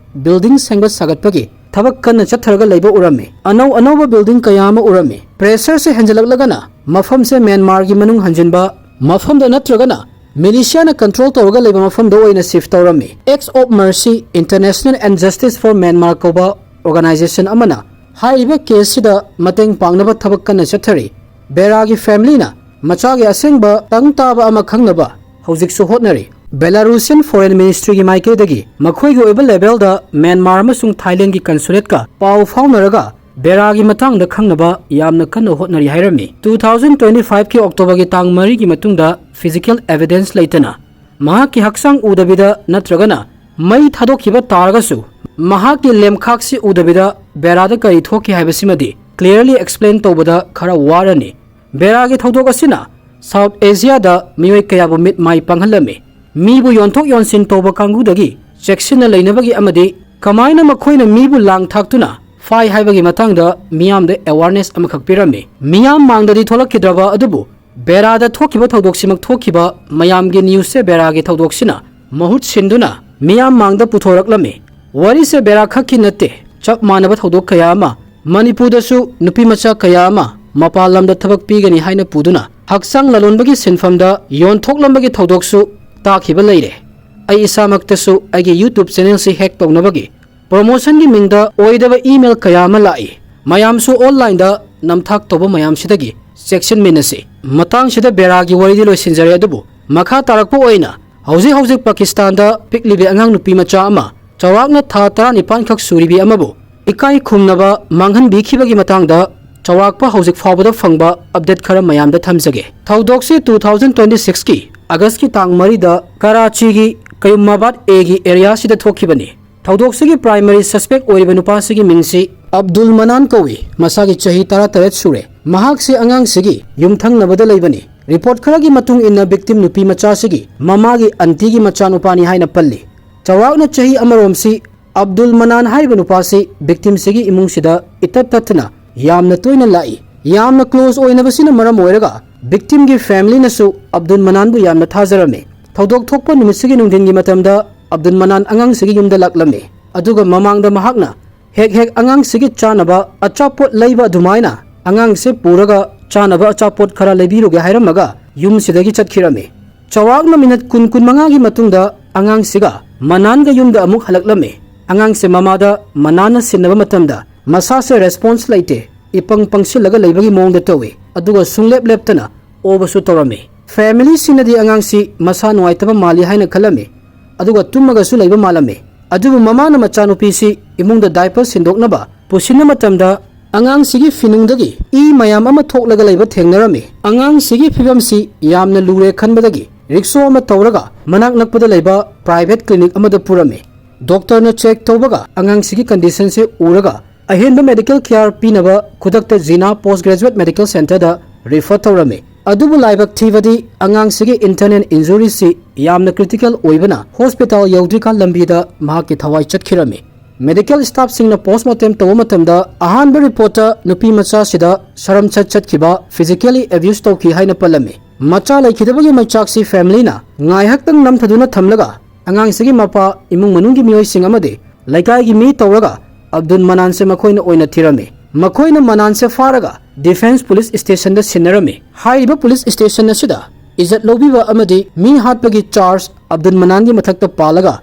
building ꯁꯦꯝꯒꯠ ꯁꯥꯒꯠꯄꯒꯤ ꯊꯕꯛ ꯀꯟꯅ ꯆꯠꯊꯔꯒ ꯂꯩꯕ ꯎꯔꯝꯃꯤ꯫ ꯑꯅꯧ ꯑꯅꯧꯕ building ꯀꯌꯥ ꯑꯃ ꯎꯔꯝꯃꯤ꯫ Pressureꯁꯦ ꯍꯦꯟꯖꯜꯂꯛꯂꯒꯅ ꯃꯐꯝꯁꯦ ꯃ꯭ꯌꯥꯟꯃꯥꯔꯒꯤ ꯃꯅꯨꯡ ꯍꯟꯖꯤꯟꯕ, ꯃꯐꯝꯗ ꯅꯠꯇ꯭ꯔꯒꯅ militiaꯅ control ꯇꯧꯔꯒ ꯂꯩꯕ ꯃꯐꯝꯗ ꯑꯣꯏꯅ shift ꯇꯧꯔꯝꯃꯤ꯫ Acts of Mercy, International and Justice for Myanmar ꯀꯧꯕ organization ꯑꯃꯅ ꯍꯥꯏꯔꯤꯕ caseꯁꯤꯗ ꯃꯇꯦꯡ ꯄꯥꯡꯅꯕ ꯊꯕꯛ ꯀꯟꯅ ꯆꯠꯊꯔꯤ꯫ ꯕꯦꯔꯥꯒꯤ familyꯅ ꯃꯆꯥꯒꯤ ꯑꯁꯦꯡꯕ ꯇꯪ ꯇꯥꯕ ꯑꯃ ꯈꯪꯅꯕ ꯍꯧꯖꯤꯛꯁꯨ ꯍꯣꯠꯅꯔꯤ꯫ Belarusian Foreign Ministryꯒꯤ ꯃꯥꯏꯀꯩꯗꯒꯤ ꯃꯈꯣꯏꯒꯤ ꯑꯣꯏꯕ levelꯗ ꯃ꯭ꯌꯥꯟꯃꯥꯔ ꯑꯃꯁꯨꯡ ꯊꯥꯏꯂꯦꯟꯒꯤ consulateꯀ ꯄꯥꯎ ꯐꯥꯎꯅꯔꯒ ꯕꯦꯔꯥꯒꯤ ꯃꯇꯥꯡꯗ ꯈꯪꯅꯕ ꯌꯥꯝꯅ ꯀꯟꯅ ꯍꯣꯠꯅꯔꯤ ꯍꯥꯏꯔꯝꯃꯤ꯫ Two thousand twenty fiveꯀꯤ Octoberꯒꯤ ꯇꯥꯡ ꯃꯔꯤꯒꯤ ꯃꯇꯨꯡꯗ physical evidence ꯂꯩꯇꯅ ꯃꯍꯥꯛꯀꯤ ꯍꯛꯆꯥꯡ ꯎꯗꯕꯤꯗ ꯅꯠꯇ꯭ꯔꯒꯅ ꯃꯩ ꯊꯥꯗꯣꯛꯈꯤꯕ ꯇꯥꯔꯒꯁꯨ ꯃꯍꯥꯛꯀꯤ ꯂꯦꯝꯈꯥꯛꯁꯤ ꯎꯗꯕꯤꯗ ꯕꯦꯔꯥꯗ ꯀꯔꯤ ꯊꯣꯛꯈꯤ ꯍꯥꯏꯕꯁꯤꯃꯗꯤ clearly explain ꯇꯧꯕꯗ ꯈꯔ ꯋꯥꯔꯅꯤ꯫ ꯕꯦꯔꯥꯒꯤ ꯊꯧꯗꯣꯛ ꯑꯁꯤꯅ South Asiaꯗ ꯃꯤꯑꯣꯏ ꯀꯌꯥꯕꯨ ꯃꯤꯠ ꯃꯥꯏ ꯄꯥꯡꯍꯜꯂꯝꯃꯤ꯫ ꯃꯤꯕꯨ ꯌꯣꯟꯊꯣꯛ ꯌꯣꯟꯁꯤꯟ ꯇꯧꯕ ꯀꯥꯡꯕꯨꯗꯒꯤ ꯆꯦꯛꯁꯤꯟꯅ ꯂꯩꯅꯕꯒꯤ ꯑꯃꯗꯤ ꯀꯃꯥꯏꯅ ꯃꯈꯣꯏꯅ ꯃꯤꯕꯨ ꯂꯥꯡ ꯊꯥꯛꯇꯨꯅ ꯐꯥꯏ ꯍꯥꯏꯕꯒꯤ ꯃꯇꯥꯡꯗ ꯃꯤꯌꯥꯝꯗ awareness ꯑꯃꯈꯛ ꯄꯤꯔꯝꯃꯤ꯫ ꯃꯤꯌꯥꯝ ꯃꯥꯡꯗꯗꯤ ꯊꯣꯛꯂꯛꯈꯤꯗ꯭ꯔꯕ ꯑꯗꯨꯕꯨ ꯕꯦꯔꯥꯗ ꯊꯣꯛꯈꯤꯕ ꯊꯧꯗꯣꯛꯁꯤꯃꯛ ꯊꯣꯛꯈꯤꯕ ꯃꯌꯥꯝꯒꯤ newsꯁꯦ ꯕꯦꯔꯥꯒꯤ ꯊꯧꯗꯣꯛꯁꯤꯅ ꯃꯍꯨꯠ ꯁꯤꯟꯗꯨꯅ ꯃꯤꯌꯥꯝ ꯃꯥꯡꯗ ꯄꯨꯊꯣꯔꯛꯂꯝꯃꯤ꯫ ꯋꯥꯔꯤꯁꯦ ꯕꯦꯔꯥ ꯈꯛꯀꯤ ꯅꯠꯇꯦ, ꯆꯞ ꯃꯥꯟꯅꯕ ꯊꯧꯗꯣꯛ ꯀꯌꯥ ꯑꯃ ꯃꯅꯤꯄꯨꯔꯗꯁꯨ ꯅꯨꯄꯤ ꯃꯆꯥ ꯀꯌꯥ ꯑꯃ ꯃꯄꯥꯟ ꯂꯝꯗ ꯊꯕꯛ ꯄꯤꯒꯅꯤ ꯍꯥꯏꯅ ꯄꯨꯗꯨꯅ ꯍꯛꯆꯥꯡ ꯂꯂꯣꯟꯕꯒꯤ ꯁꯤꯟꯐꯝꯗ ꯌꯣꯟꯊꯣꯛꯂꯝꯕꯒꯤ ꯊꯧꯗꯣꯛꯁꯨ ꯇꯥꯈꯤꯕ ꯂꯩꯔꯦ꯫ ꯑꯩ ꯏꯁꯥꯃꯛꯇꯁꯨ ꯑꯩꯒꯤ YouTube channelꯁꯤ hack ꯇꯧꯅꯕꯒꯤ promotionꯒꯤ ꯃꯤꯡꯗ ꯑꯣꯏꯗꯕ email ꯀꯌꯥ ꯑꯃ ꯂꯥꯛꯏ꯫ ꯃꯌꯥꯝꯁꯨ onlineꯗ ꯅꯝꯊꯥꯛ ꯇꯧꯕ ꯃꯌꯥꯝꯁꯤꯗꯒꯤ ꯆꯦꯛꯁꯤꯟꯃꯤꯟꯅꯁꯤ꯫ ꯃꯇꯥꯡꯁꯤꯗ ꯕꯦꯔꯥꯒꯤ ꯋꯥꯔꯤꯗꯤ ꯂꯣꯏꯁꯤꯟꯖꯔꯦ, ꯑꯗꯨꯕꯨ ꯃꯈꯥ ꯇꯥꯔꯛꯄ ꯑꯣꯏꯅ ꯍꯧꯖꯤꯛ ꯍꯧꯖꯤꯛ ꯄꯥꯀꯤꯁꯇꯥꯟꯗ ꯄꯤꯛꯂꯤꯕꯤ ꯑꯉꯥꯡ ꯅꯨꯄꯤ ꯃꯆꯥ ꯑꯃ ꯆꯥꯎꯔꯥꯛꯅ ꯊꯥ ꯇꯔꯥꯅꯤꯄꯥꯟ ꯈꯛ ꯁꯨꯔꯤꯕꯤ ꯑꯃꯕꯨ ꯏꯀꯥꯏ ꯈꯨꯝꯅꯕ ꯃꯥꯡꯍꯟꯕꯤꯈꯤꯕꯒꯤ ꯃꯇꯥꯡꯗ ꯆꯥꯎꯔꯥꯛꯄ ꯍꯧꯖꯤꯛ ꯐꯥꯎꯕꯗ ꯐꯪꯕ update ꯈꯔ ꯃꯌꯥꯝꯗ ꯊꯝꯖꯒꯦ꯫ ꯊꯧꯗꯣꯛꯁꯤ two thousand twenty sixꯀꯤ Augustꯀꯤ ꯇꯥꯡ ꯃꯔꯤꯗ ꯀꯔꯥꯆꯤꯒꯤ ꯀꯌꯨꯃꯥꯕꯥꯗ Aꯒꯤ areaꯁꯤꯗ ꯊꯣꯛꯈꯤꯕꯅꯤ꯫ ꯊꯧꯗꯣꯛꯁꯤꯒꯤ primary suspect ꯑꯣꯏꯔꯤꯕ ꯅꯨꯄꯥꯁꯤꯒꯤ ꯃꯤꯡꯁꯤ ꯑꯕꯗꯨꯜ ꯃꯅꯥꯟ ꯀꯧꯏ꯫ ꯃꯁꯥꯒꯤ ꯆꯍꯤ ꯇꯔꯥꯇꯔꯦꯠ ꯁꯨꯔꯦ꯫ ꯃꯍꯥꯛꯁꯤ ꯑꯉꯥꯡꯁꯤꯒꯤ ꯌꯨꯝꯊꯪꯅꯕꯗ ꯂꯩꯕꯅꯤ꯫ Report ꯈꯔꯒꯤ ꯃꯇꯨꯡ ꯏꯟꯅ victim ꯅꯨꯄꯤ ꯃꯆꯥꯁꯤꯒꯤ ꯃꯃꯥꯒꯤ auntyꯒꯤ ꯃꯆꯥꯅꯨꯄꯥꯅꯤ ꯍꯥꯏꯅ ꯄꯜꯂꯤ꯫ ꯆꯥꯎꯔꯥꯛꯅ ꯆꯍꯤ ꯑꯃꯔꯣꯝꯁꯤ ꯑꯕꯗꯨꯜ ꯃꯅꯥꯟ ꯍꯥꯏꯔꯤꯕ ꯅꯨꯄꯥꯁꯤ victimꯁꯤꯒꯤ ꯏꯃꯨꯡꯁꯤꯗ ꯏꯇꯠ ꯇꯠꯇꯅ ꯌꯥꯝꯅ ꯇꯣꯏꯅ ꯂꯥꯛꯏ꯫ ꯌꯥꯝꯅ ꯀ꯭ꯂꯣꯖ ꯑꯣꯏꯅꯕꯁꯤꯅ ꯃꯔꯝ ꯑꯣꯏꯔꯒ ꯚꯤꯛꯇꯤꯝꯒꯤ ꯐꯦꯃꯤꯂꯤꯅꯁꯨ ꯑꯕꯗꯨꯜ ꯃꯅꯥꯟꯕꯨ ꯌꯥꯝꯅ ꯊꯥꯖꯔꯝꯃꯤ꯫ ꯊꯧꯗꯣꯛ ꯊꯣꯛꯄ ꯅꯨꯃꯤꯠꯁꯤꯒꯤ ꯅꯨꯡꯊꯤꯟꯒꯤ ꯃꯇꯝꯗ ꯑꯕꯗꯨꯜ ꯃꯅꯥꯟ ꯑꯉꯥꯡꯁꯤꯒꯤ ꯌꯨꯝꯗ ꯂꯥꯛꯂꯝꯃꯤ꯫ ꯑꯗꯨꯒ ꯃꯃꯥꯡꯗ ꯃꯍꯥꯛꯅ ꯍꯦꯛ ꯍꯦꯛ ꯑꯉꯥꯡꯁꯤꯒꯤ ꯆꯥꯅꯕ ꯑꯆꯥꯄꯣꯠ ꯂꯩꯕ ꯑꯗꯨꯃꯥꯏꯅ ꯑꯉꯥꯡꯁꯦ ꯄꯨꯔꯒ ꯆꯥꯅꯕ ꯑꯆꯥꯄꯣꯠ ꯈꯔ ꯂꯩꯕꯤꯔꯨꯒꯦ ꯍꯥꯏꯔꯝꯃꯒ ꯌꯨꯝꯁꯤꯗꯒꯤ ꯆꯠꯈꯤꯔꯝꯃꯤ꯫ ꯆꯥꯎꯔꯥꯛꯅ ꯃꯤꯅꯠ ꯀꯨꯟ ꯀꯨꯟꯃꯉꯥꯒꯤ ꯃꯇꯨꯡꯗ ꯑꯉꯥꯡꯁꯤꯒ ꯃꯅꯥꯟꯒ ꯌꯨꯝꯗ ꯑꯃꯨꯛ ꯍꯜꯂꯛꯂꯝꯃꯤ꯫ ꯑꯉꯥꯡꯁꯦ ꯃꯃꯥꯗ ꯃꯅꯥꯟꯅ ꯁꯤꯟꯅꯕ ꯃꯇꯝꯗ ꯃꯁꯥꯁꯦ ꯔꯦꯁꯄꯣꯟꯁ ꯂꯩꯇꯦ, ꯏꯄꯪ ꯄꯪꯁꯤꯜꯂꯒ ꯂꯩꯕꯒꯤ ꯃꯑꯣꯡꯗ ꯇꯧꯏ꯫ ꯑꯗꯨꯒ ꯁꯨꯡꯂꯦꯞ ꯂꯦꯞꯇꯅ ꯑꯣꯕꯁꯨ ꯇꯧꯔꯝꯃꯤ꯫ ꯐꯦꯃꯤꯂꯤꯁꯤꯡꯅꯗꯤ ꯑꯉꯥꯡꯁꯤ ꯃꯁꯥ ꯅꯨꯡꯉꯥꯏꯇꯕ ꯃꯥꯜꯂꯤ ꯍꯥꯏꯅ ꯈꯜꯂꯝꯃꯤ, ꯑꯗꯨꯒ ꯇꯨꯝꯃꯒꯁꯨ ꯂꯩꯕ ꯃꯥꯜꯂꯝꯃꯤ꯫ ꯑꯗꯨꯕꯨ ꯃꯃꯥꯅ ꯃꯆꯥꯅꯨꯄꯤꯁꯤ ꯏꯃꯨꯡꯗ ꯗꯥꯏꯄꯔ ꯁꯤꯟꯗꯣꯛꯅꯕ ꯄꯨꯁꯤꯟꯕ ꯃꯇꯝꯗ ꯑꯉꯥꯡꯁꯤꯒꯤ ꯐꯤꯅꯨꯡꯗꯒꯤ ꯏ ꯃꯌꯥꯝ ꯑꯃ ꯊꯣꯛꯂꯒ ꯂꯩꯕ ꯊꯦꯡꯅꯔꯝꯃꯤ꯫ ꯑꯉꯥꯡꯁꯤꯒꯤ ꯐꯤꯕꯝꯁꯤ ꯌꯥꯝꯅ ꯂꯨꯔꯦ ꯈꯟꯕꯗꯒꯤ ꯔꯤꯛꯁꯣ ꯑꯃ ꯇꯧꯔꯒ ꯃꯅꯥꯛ ꯅꯛꯄꯗ ꯂꯩꯕ ꯄ꯭ꯔꯥꯏꯚꯦꯠ ꯀ꯭ꯂꯤꯅꯤꯛ ꯑꯃꯗ ꯄꯨꯔꯝꯃꯤ꯫ ꯗꯣꯛꯇꯔꯅ ꯆꯦꯛ ꯇꯧꯕꯒ ꯑꯉꯥꯡꯁꯤꯒꯤ ꯀꯟꯗꯤꯁꯟꯁꯦ ꯎꯔꯒ ꯑꯍꯦꯟꯕ ꯃꯦꯗꯤꯀꯦꯜ ꯀꯤꯌꯥꯔ ꯄꯤꯅꯕ ꯈꯨꯗꯛꯇ ꯖꯤꯅꯥ ꯄꯣꯁ ꯒ꯭ꯔꯦꯖꯨꯋꯦꯠ ꯃꯦꯗꯤꯀꯦꯜ ꯁꯦꯟꯇꯔꯗ ꯔꯤꯐꯔ ꯇꯧꯔꯝꯃꯤ꯫ ꯑꯗꯨꯕꯨ ꯂꯥꯏꯕꯛ ꯊꯤꯕꯗꯤ ꯑꯉꯥꯡꯁꯤꯒꯤ ꯏꯟꯇꯔꯅꯦꯜ ꯏꯟꯖꯨꯔꯤꯁꯤ ꯌꯥꯝꯅ ꯀ꯭ꯔꯤꯇꯤꯀꯦꯜ ꯑꯣꯏꯕꯅ ꯍꯣꯁꯄꯤꯇꯥꯜ ꯌꯧꯗ꯭ꯔꯤꯀꯥꯟ ꯂꯝꯕꯤꯗ ꯃꯍꯥꯛꯀꯤ ꯊꯋꯥꯏ ꯆꯠꯈꯤꯔꯝꯃꯤ꯫ ꯃꯦꯗꯤꯀꯦꯜ ꯁ꯭ꯇꯥꯐꯁꯤꯡꯅ ꯄꯣꯁꯃꯣꯔꯇꯦꯝ ꯇꯧꯕ ꯃꯇꯝꯗ ꯑꯍꯥꯟꯕ ꯔꯤꯄꯣꯔꯠꯇ ꯅꯨꯄꯤ ꯃꯆꯥꯁꯤꯗ ꯁꯔꯝ ꯁꯠ ꯆꯠꯈꯤꯕ, ꯐꯤꯖꯤꯀꯦꯂꯤ ꯑꯦꯕ꯭ꯌꯨꯁ ꯇꯧꯈꯤ ꯍꯥꯏꯅ ꯄꯜꯂꯝꯃꯤ꯫ ꯃꯆꯥ ꯂꯩꯈꯤꯗꯕꯒꯤ ꯃꯩꯆꯥꯛꯁꯤ ꯐꯦꯃꯤꯂꯤꯅ ꯉꯥꯏꯍꯥꯛꯇꯪ ꯅꯝꯊꯗꯨꯅ ꯊꯝꯂꯒ ꯑꯉꯥꯡꯁꯤꯒꯤ ꯃꯄꯥ, ꯏꯃꯨꯡ ꯃꯅꯨꯡꯒꯤ ꯃꯤꯑꯣꯏꯁꯤꯡ ꯑꯃꯗꯤ ꯂꯩꯀꯥꯏꯒꯤ ꯃꯤ ꯇꯧꯔꯒ ꯑꯕꯗꯨꯜ ꯃꯅꯥꯟꯁꯦ ꯃꯈꯣꯏꯅ ꯑꯣꯏꯅ ꯊꯤꯔꯝꯃꯤ꯫ ꯃꯈꯣꯏꯅ ꯃꯅꯥꯟꯁꯦ ꯐꯥꯔꯒ ꯗꯤꯐꯦꯟꯁ ꯄꯨꯂꯤꯁ ꯁ꯭ꯇꯦꯁꯟꯗ ꯁꯤꯟꯅꯔꯝꯃꯤ꯫ ꯍꯥꯏꯔꯤꯕ ꯄꯨꯂꯤꯁ ꯁ꯭ꯇꯦꯁꯟ ꯑꯁꯤꯗ ꯏꯖꯠ ꯂꯧꯕꯤꯕ ꯑꯃꯗꯤ ꯃꯤ ꯍꯥꯠꯄꯒꯤ ꯆꯥꯔꯖ ꯑꯕꯗꯨꯜ ꯃꯅꯥꯟꯒꯤ ꯃꯊꯛꯇ ꯄꯥꯜꯂꯒ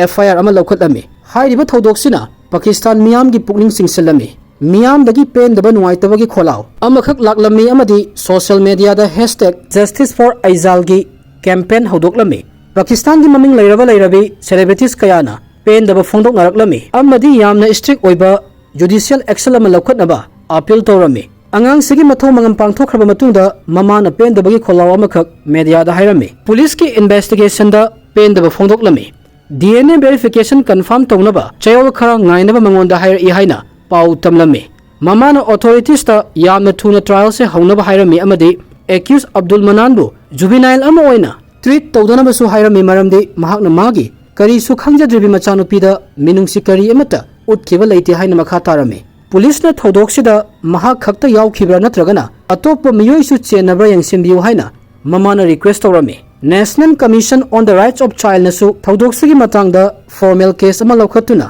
ꯑꯦꯐ ꯑꯥꯏ ꯑꯥꯔ ꯑꯃ ꯂꯧꯈꯠꯂꯝꯃꯤ꯫ ꯍꯥꯏꯔꯤꯕ ꯊꯧꯗꯣꯛꯁꯤꯅ ꯄꯥꯀꯤꯁꯇꯥꯟ ꯃꯤꯌꯥꯝꯒꯤ ꯄꯨꯛꯅꯤꯡ ꯆꯤꯡꯁꯤꯜꯂꯝꯃꯤ꯫ ꯃꯤꯌꯥꯝꯗꯒꯤ ꯄꯦꯟꯗꯕ ꯅꯨꯡꯉꯥꯏꯇꯕꯒꯤ ꯈꯣꯜꯂꯥꯎ ꯑꯃꯈꯛ ꯂꯥꯛꯂꯝꯃꯤ ꯑꯃꯗꯤ ꯁꯣꯁꯤꯌꯦꯜ ꯃꯦꯗꯤꯌꯥꯗ ꯍꯦꯁꯇꯦꯒ ꯖꯁꯇꯤꯁ ꯐꯣꯔ ꯑꯩꯖꯥꯜꯒꯤ ꯀꯦꯝꯄꯦꯟ ꯍꯧꯗꯣꯛꯂꯝꯃꯤ꯫ ꯄꯥꯀꯤꯁꯇꯥꯟꯒꯤ ꯃꯃꯤꯡ ꯂꯩꯔꯕ ꯂꯩꯔꯕꯤ ꯁꯦꯂꯦꯕ꯭ꯔꯤꯇꯤꯁ ꯀꯌꯥꯅ ꯄꯦꯟꯗꯕ ꯐꯣꯡꯗꯣꯛꯅꯔꯛꯂꯝꯃꯤ ꯑꯃꯗꯤ ꯌꯥꯝꯅ ꯏꯁꯇ꯭ꯔꯤꯛ ꯑꯣꯏꯕ ꯖꯨꯗꯤꯁꯤꯌꯦꯜ ꯑꯦꯛꯁꯟ ꯑꯃ ꯂꯧꯈꯠꯅꯕ ꯑꯄꯤꯜ ꯇꯧꯔꯝꯃꯤ꯫ ꯑꯉꯥꯡꯁꯤꯒꯤ ꯃꯊꯧ ꯃꯉꯝ ꯄꯥꯡꯊꯣꯛꯈ꯭ꯔꯕ ꯃꯇꯨꯡꯗ ꯃꯃꯥꯅ ꯄꯦꯟꯗꯕꯒꯤ ꯈꯣꯜꯂꯥꯎ ꯑꯃꯈꯛ ꯃꯦꯗꯤꯌꯥꯗ ꯍꯥꯏꯔꯝꯃꯤ꯫ ꯄꯨꯂꯤꯁꯀꯤ ꯏꯟꯚꯦꯁꯇꯤꯒꯦꯁꯟꯗ ꯄꯦꯟꯗꯕ ꯐꯣꯡꯗꯣꯛꯂꯝꯃꯤ꯫ D N A verification confirm ꯇꯧꯅꯕ ꯆꯌꯣꯜ ꯈꯔ ꯉꯥꯏꯅꯕ ꯃꯉꯣꯟꯗ ꯍꯥꯏꯔꯛꯏ ꯍꯥꯏꯅ ꯄꯥꯎ ꯇꯝꯂꯝꯃꯤ꯫ ꯃꯃꯥꯅ ꯑꯣꯊꯣꯔꯤꯇꯤꯁꯇ ꯌꯥꯝꯅ ꯊꯨꯅ ꯇ꯭ꯔꯥꯏꯜꯁꯦ ꯍꯧꯅꯕ ꯍꯥꯏꯔꯝꯃꯤ ꯑꯃꯗꯤ ꯑꯦꯀ꯭ꯌꯨꯁ ꯑꯕꯗꯨꯜ ꯃꯅꯥꯟꯕꯨ ꯖꯨꯕꯤꯅꯥꯏꯜ ꯑꯃ ꯑꯣꯏꯅ ꯇ꯭ꯔꯤꯠ ꯇꯧꯗꯅꯕꯁꯨ ꯍꯥꯏꯔꯝꯃꯤ, ꯃꯔꯝꯗꯤ ꯃꯍꯥꯛꯅ ꯃꯥꯒꯤ ꯀꯔꯤꯁꯨ ꯈꯪꯖꯗ꯭ꯔꯤꯕꯤ ꯃꯆꯥꯅꯨꯄꯤꯗ ꯃꯤꯅꯨꯡꯁꯤ ꯀꯔꯤ ꯑꯃꯠꯇ ꯎꯠꯈꯤꯕ ꯂꯩꯇꯦ ꯍꯥꯏꯅ ꯃꯈꯥ ꯇꯥꯔꯝꯃꯤ꯫ ꯄꯨꯂꯤꯁꯅ ꯊꯧꯗꯣꯛꯁꯤꯗ ꯃꯍꯥꯛ ꯈꯛꯇ ꯌꯥꯎꯈꯤꯕ꯭ꯔꯥ ꯅꯠꯇ꯭ꯔꯒꯅ ꯑꯇꯣꯞꯄ ꯃꯤꯑꯣꯏꯁꯨ ꯆꯦꯟꯅꯕ꯭ꯔꯥ ꯌꯦꯡꯁꯤꯟꯕꯤꯌꯨ ꯍꯥꯏꯅ ꯃꯃꯥꯅ ꯔꯤꯀ꯭ꯋꯦꯁ ꯇꯧꯔꯝꯃꯤ꯫ National Commission on the Rights of Childꯅꯁꯨ ꯊꯧꯗꯣꯛꯁꯤꯒꯤ ꯃꯇꯥꯡꯗ ꯐꯣꯔꯃꯦꯜ ꯀꯦꯁ ꯑꯃ ꯂꯧꯈꯠꯇꯨꯅ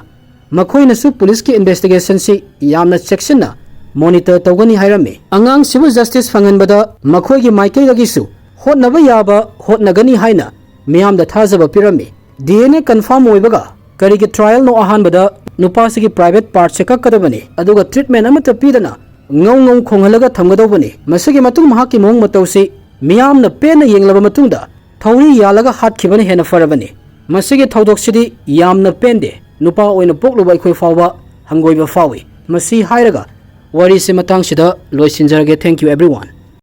ꯃꯈꯣꯏꯅꯁꯨ ꯄꯨꯂꯤꯁꯀꯤ ꯏꯟꯚꯦꯁꯇꯤꯒꯦꯁꯟꯁꯤ ꯌꯥꯝꯅ ꯆꯦꯛꯁꯤꯟꯅ ꯃꯣꯅꯤꯇꯔ ꯇꯧꯒꯅꯤ ꯍꯥꯏꯔꯝꯃꯤ꯫ ꯑꯉꯥꯡꯁꯤꯕꯨ ꯖꯁꯇꯤꯁ ꯐꯪꯍꯟꯕꯗ ꯃꯈꯣꯏꯒꯤ ꯃꯥꯏꯀꯩꯗꯒꯤꯁꯨ ꯍꯣꯠꯅꯕ ꯌꯥꯕ ꯍꯣꯠꯅꯒꯅꯤ ꯍꯥꯏꯅ ꯃꯤꯌꯥꯝꯗ ꯊꯥꯖꯕ ꯄꯤꯔꯝꯃꯤ꯫ DNA ꯀꯟꯐꯥꯔꯝ ꯑꯣꯏꯕꯒ ꯀꯔꯤꯒꯤ ꯇ꯭ꯔꯥꯏꯌꯦꯜꯅꯣ? ꯑꯍꯥꯟꯕꯗ ꯅꯨꯄꯥꯁꯤꯒꯤ ꯄ꯭ꯔꯥꯏꯚꯦꯠ ꯄꯥꯔꯠꯁꯦ ꯀꯛꯀꯗꯕꯅꯤ, ꯑꯗꯨꯒ ꯇ꯭ꯔꯤꯠꯃꯦꯟ ꯑꯃꯠꯇ ꯄꯤꯗꯅ ꯉꯧ ꯉꯧ ꯈꯣꯡꯍꯜꯂꯒ ꯊꯝꯒꯗꯧꯕꯅꯤ꯫ ꯃꯁꯤꯒꯤ ꯃꯇꯨꯡ ꯃꯍꯥꯛꯀꯤ ꯃꯑꯣꯡ ꯃꯇꯧꯁꯤ ꯃꯤꯌꯥꯝꯅ ꯄꯦꯟꯅ ꯌꯦꯡꯂꯕ ꯃꯇꯨꯡꯗ ꯊꯧꯔꯤ ꯌꯥꯜꯂꯒ ꯍꯥꯠꯈꯤꯕꯅ ꯍꯦꯟꯅ ꯐꯔꯕꯅꯤ꯫ ꯃꯁꯤꯒꯤ ꯊꯧꯗꯣꯛꯁꯤꯗꯤ ꯌꯥꯝꯅ ꯄꯦꯟꯗꯦ꯫ ꯅꯨꯄꯥ ꯑꯣꯏꯅ ꯄꯣꯛꯂꯨꯕ ꯑꯩꯈꯣꯏ ꯐꯥꯎꯕ ꯍꯪꯒꯣꯏꯕ ꯐꯥꯎꯏ꯫ ꯃꯁꯤ ꯍꯥꯏꯔꯒ ꯋꯥꯔꯤꯁꯤ ꯃꯇꯥꯡꯁꯤꯗ ꯂꯣꯏꯁꯤꯟꯖꯔꯒꯦ꯫ Thank you everyone꯫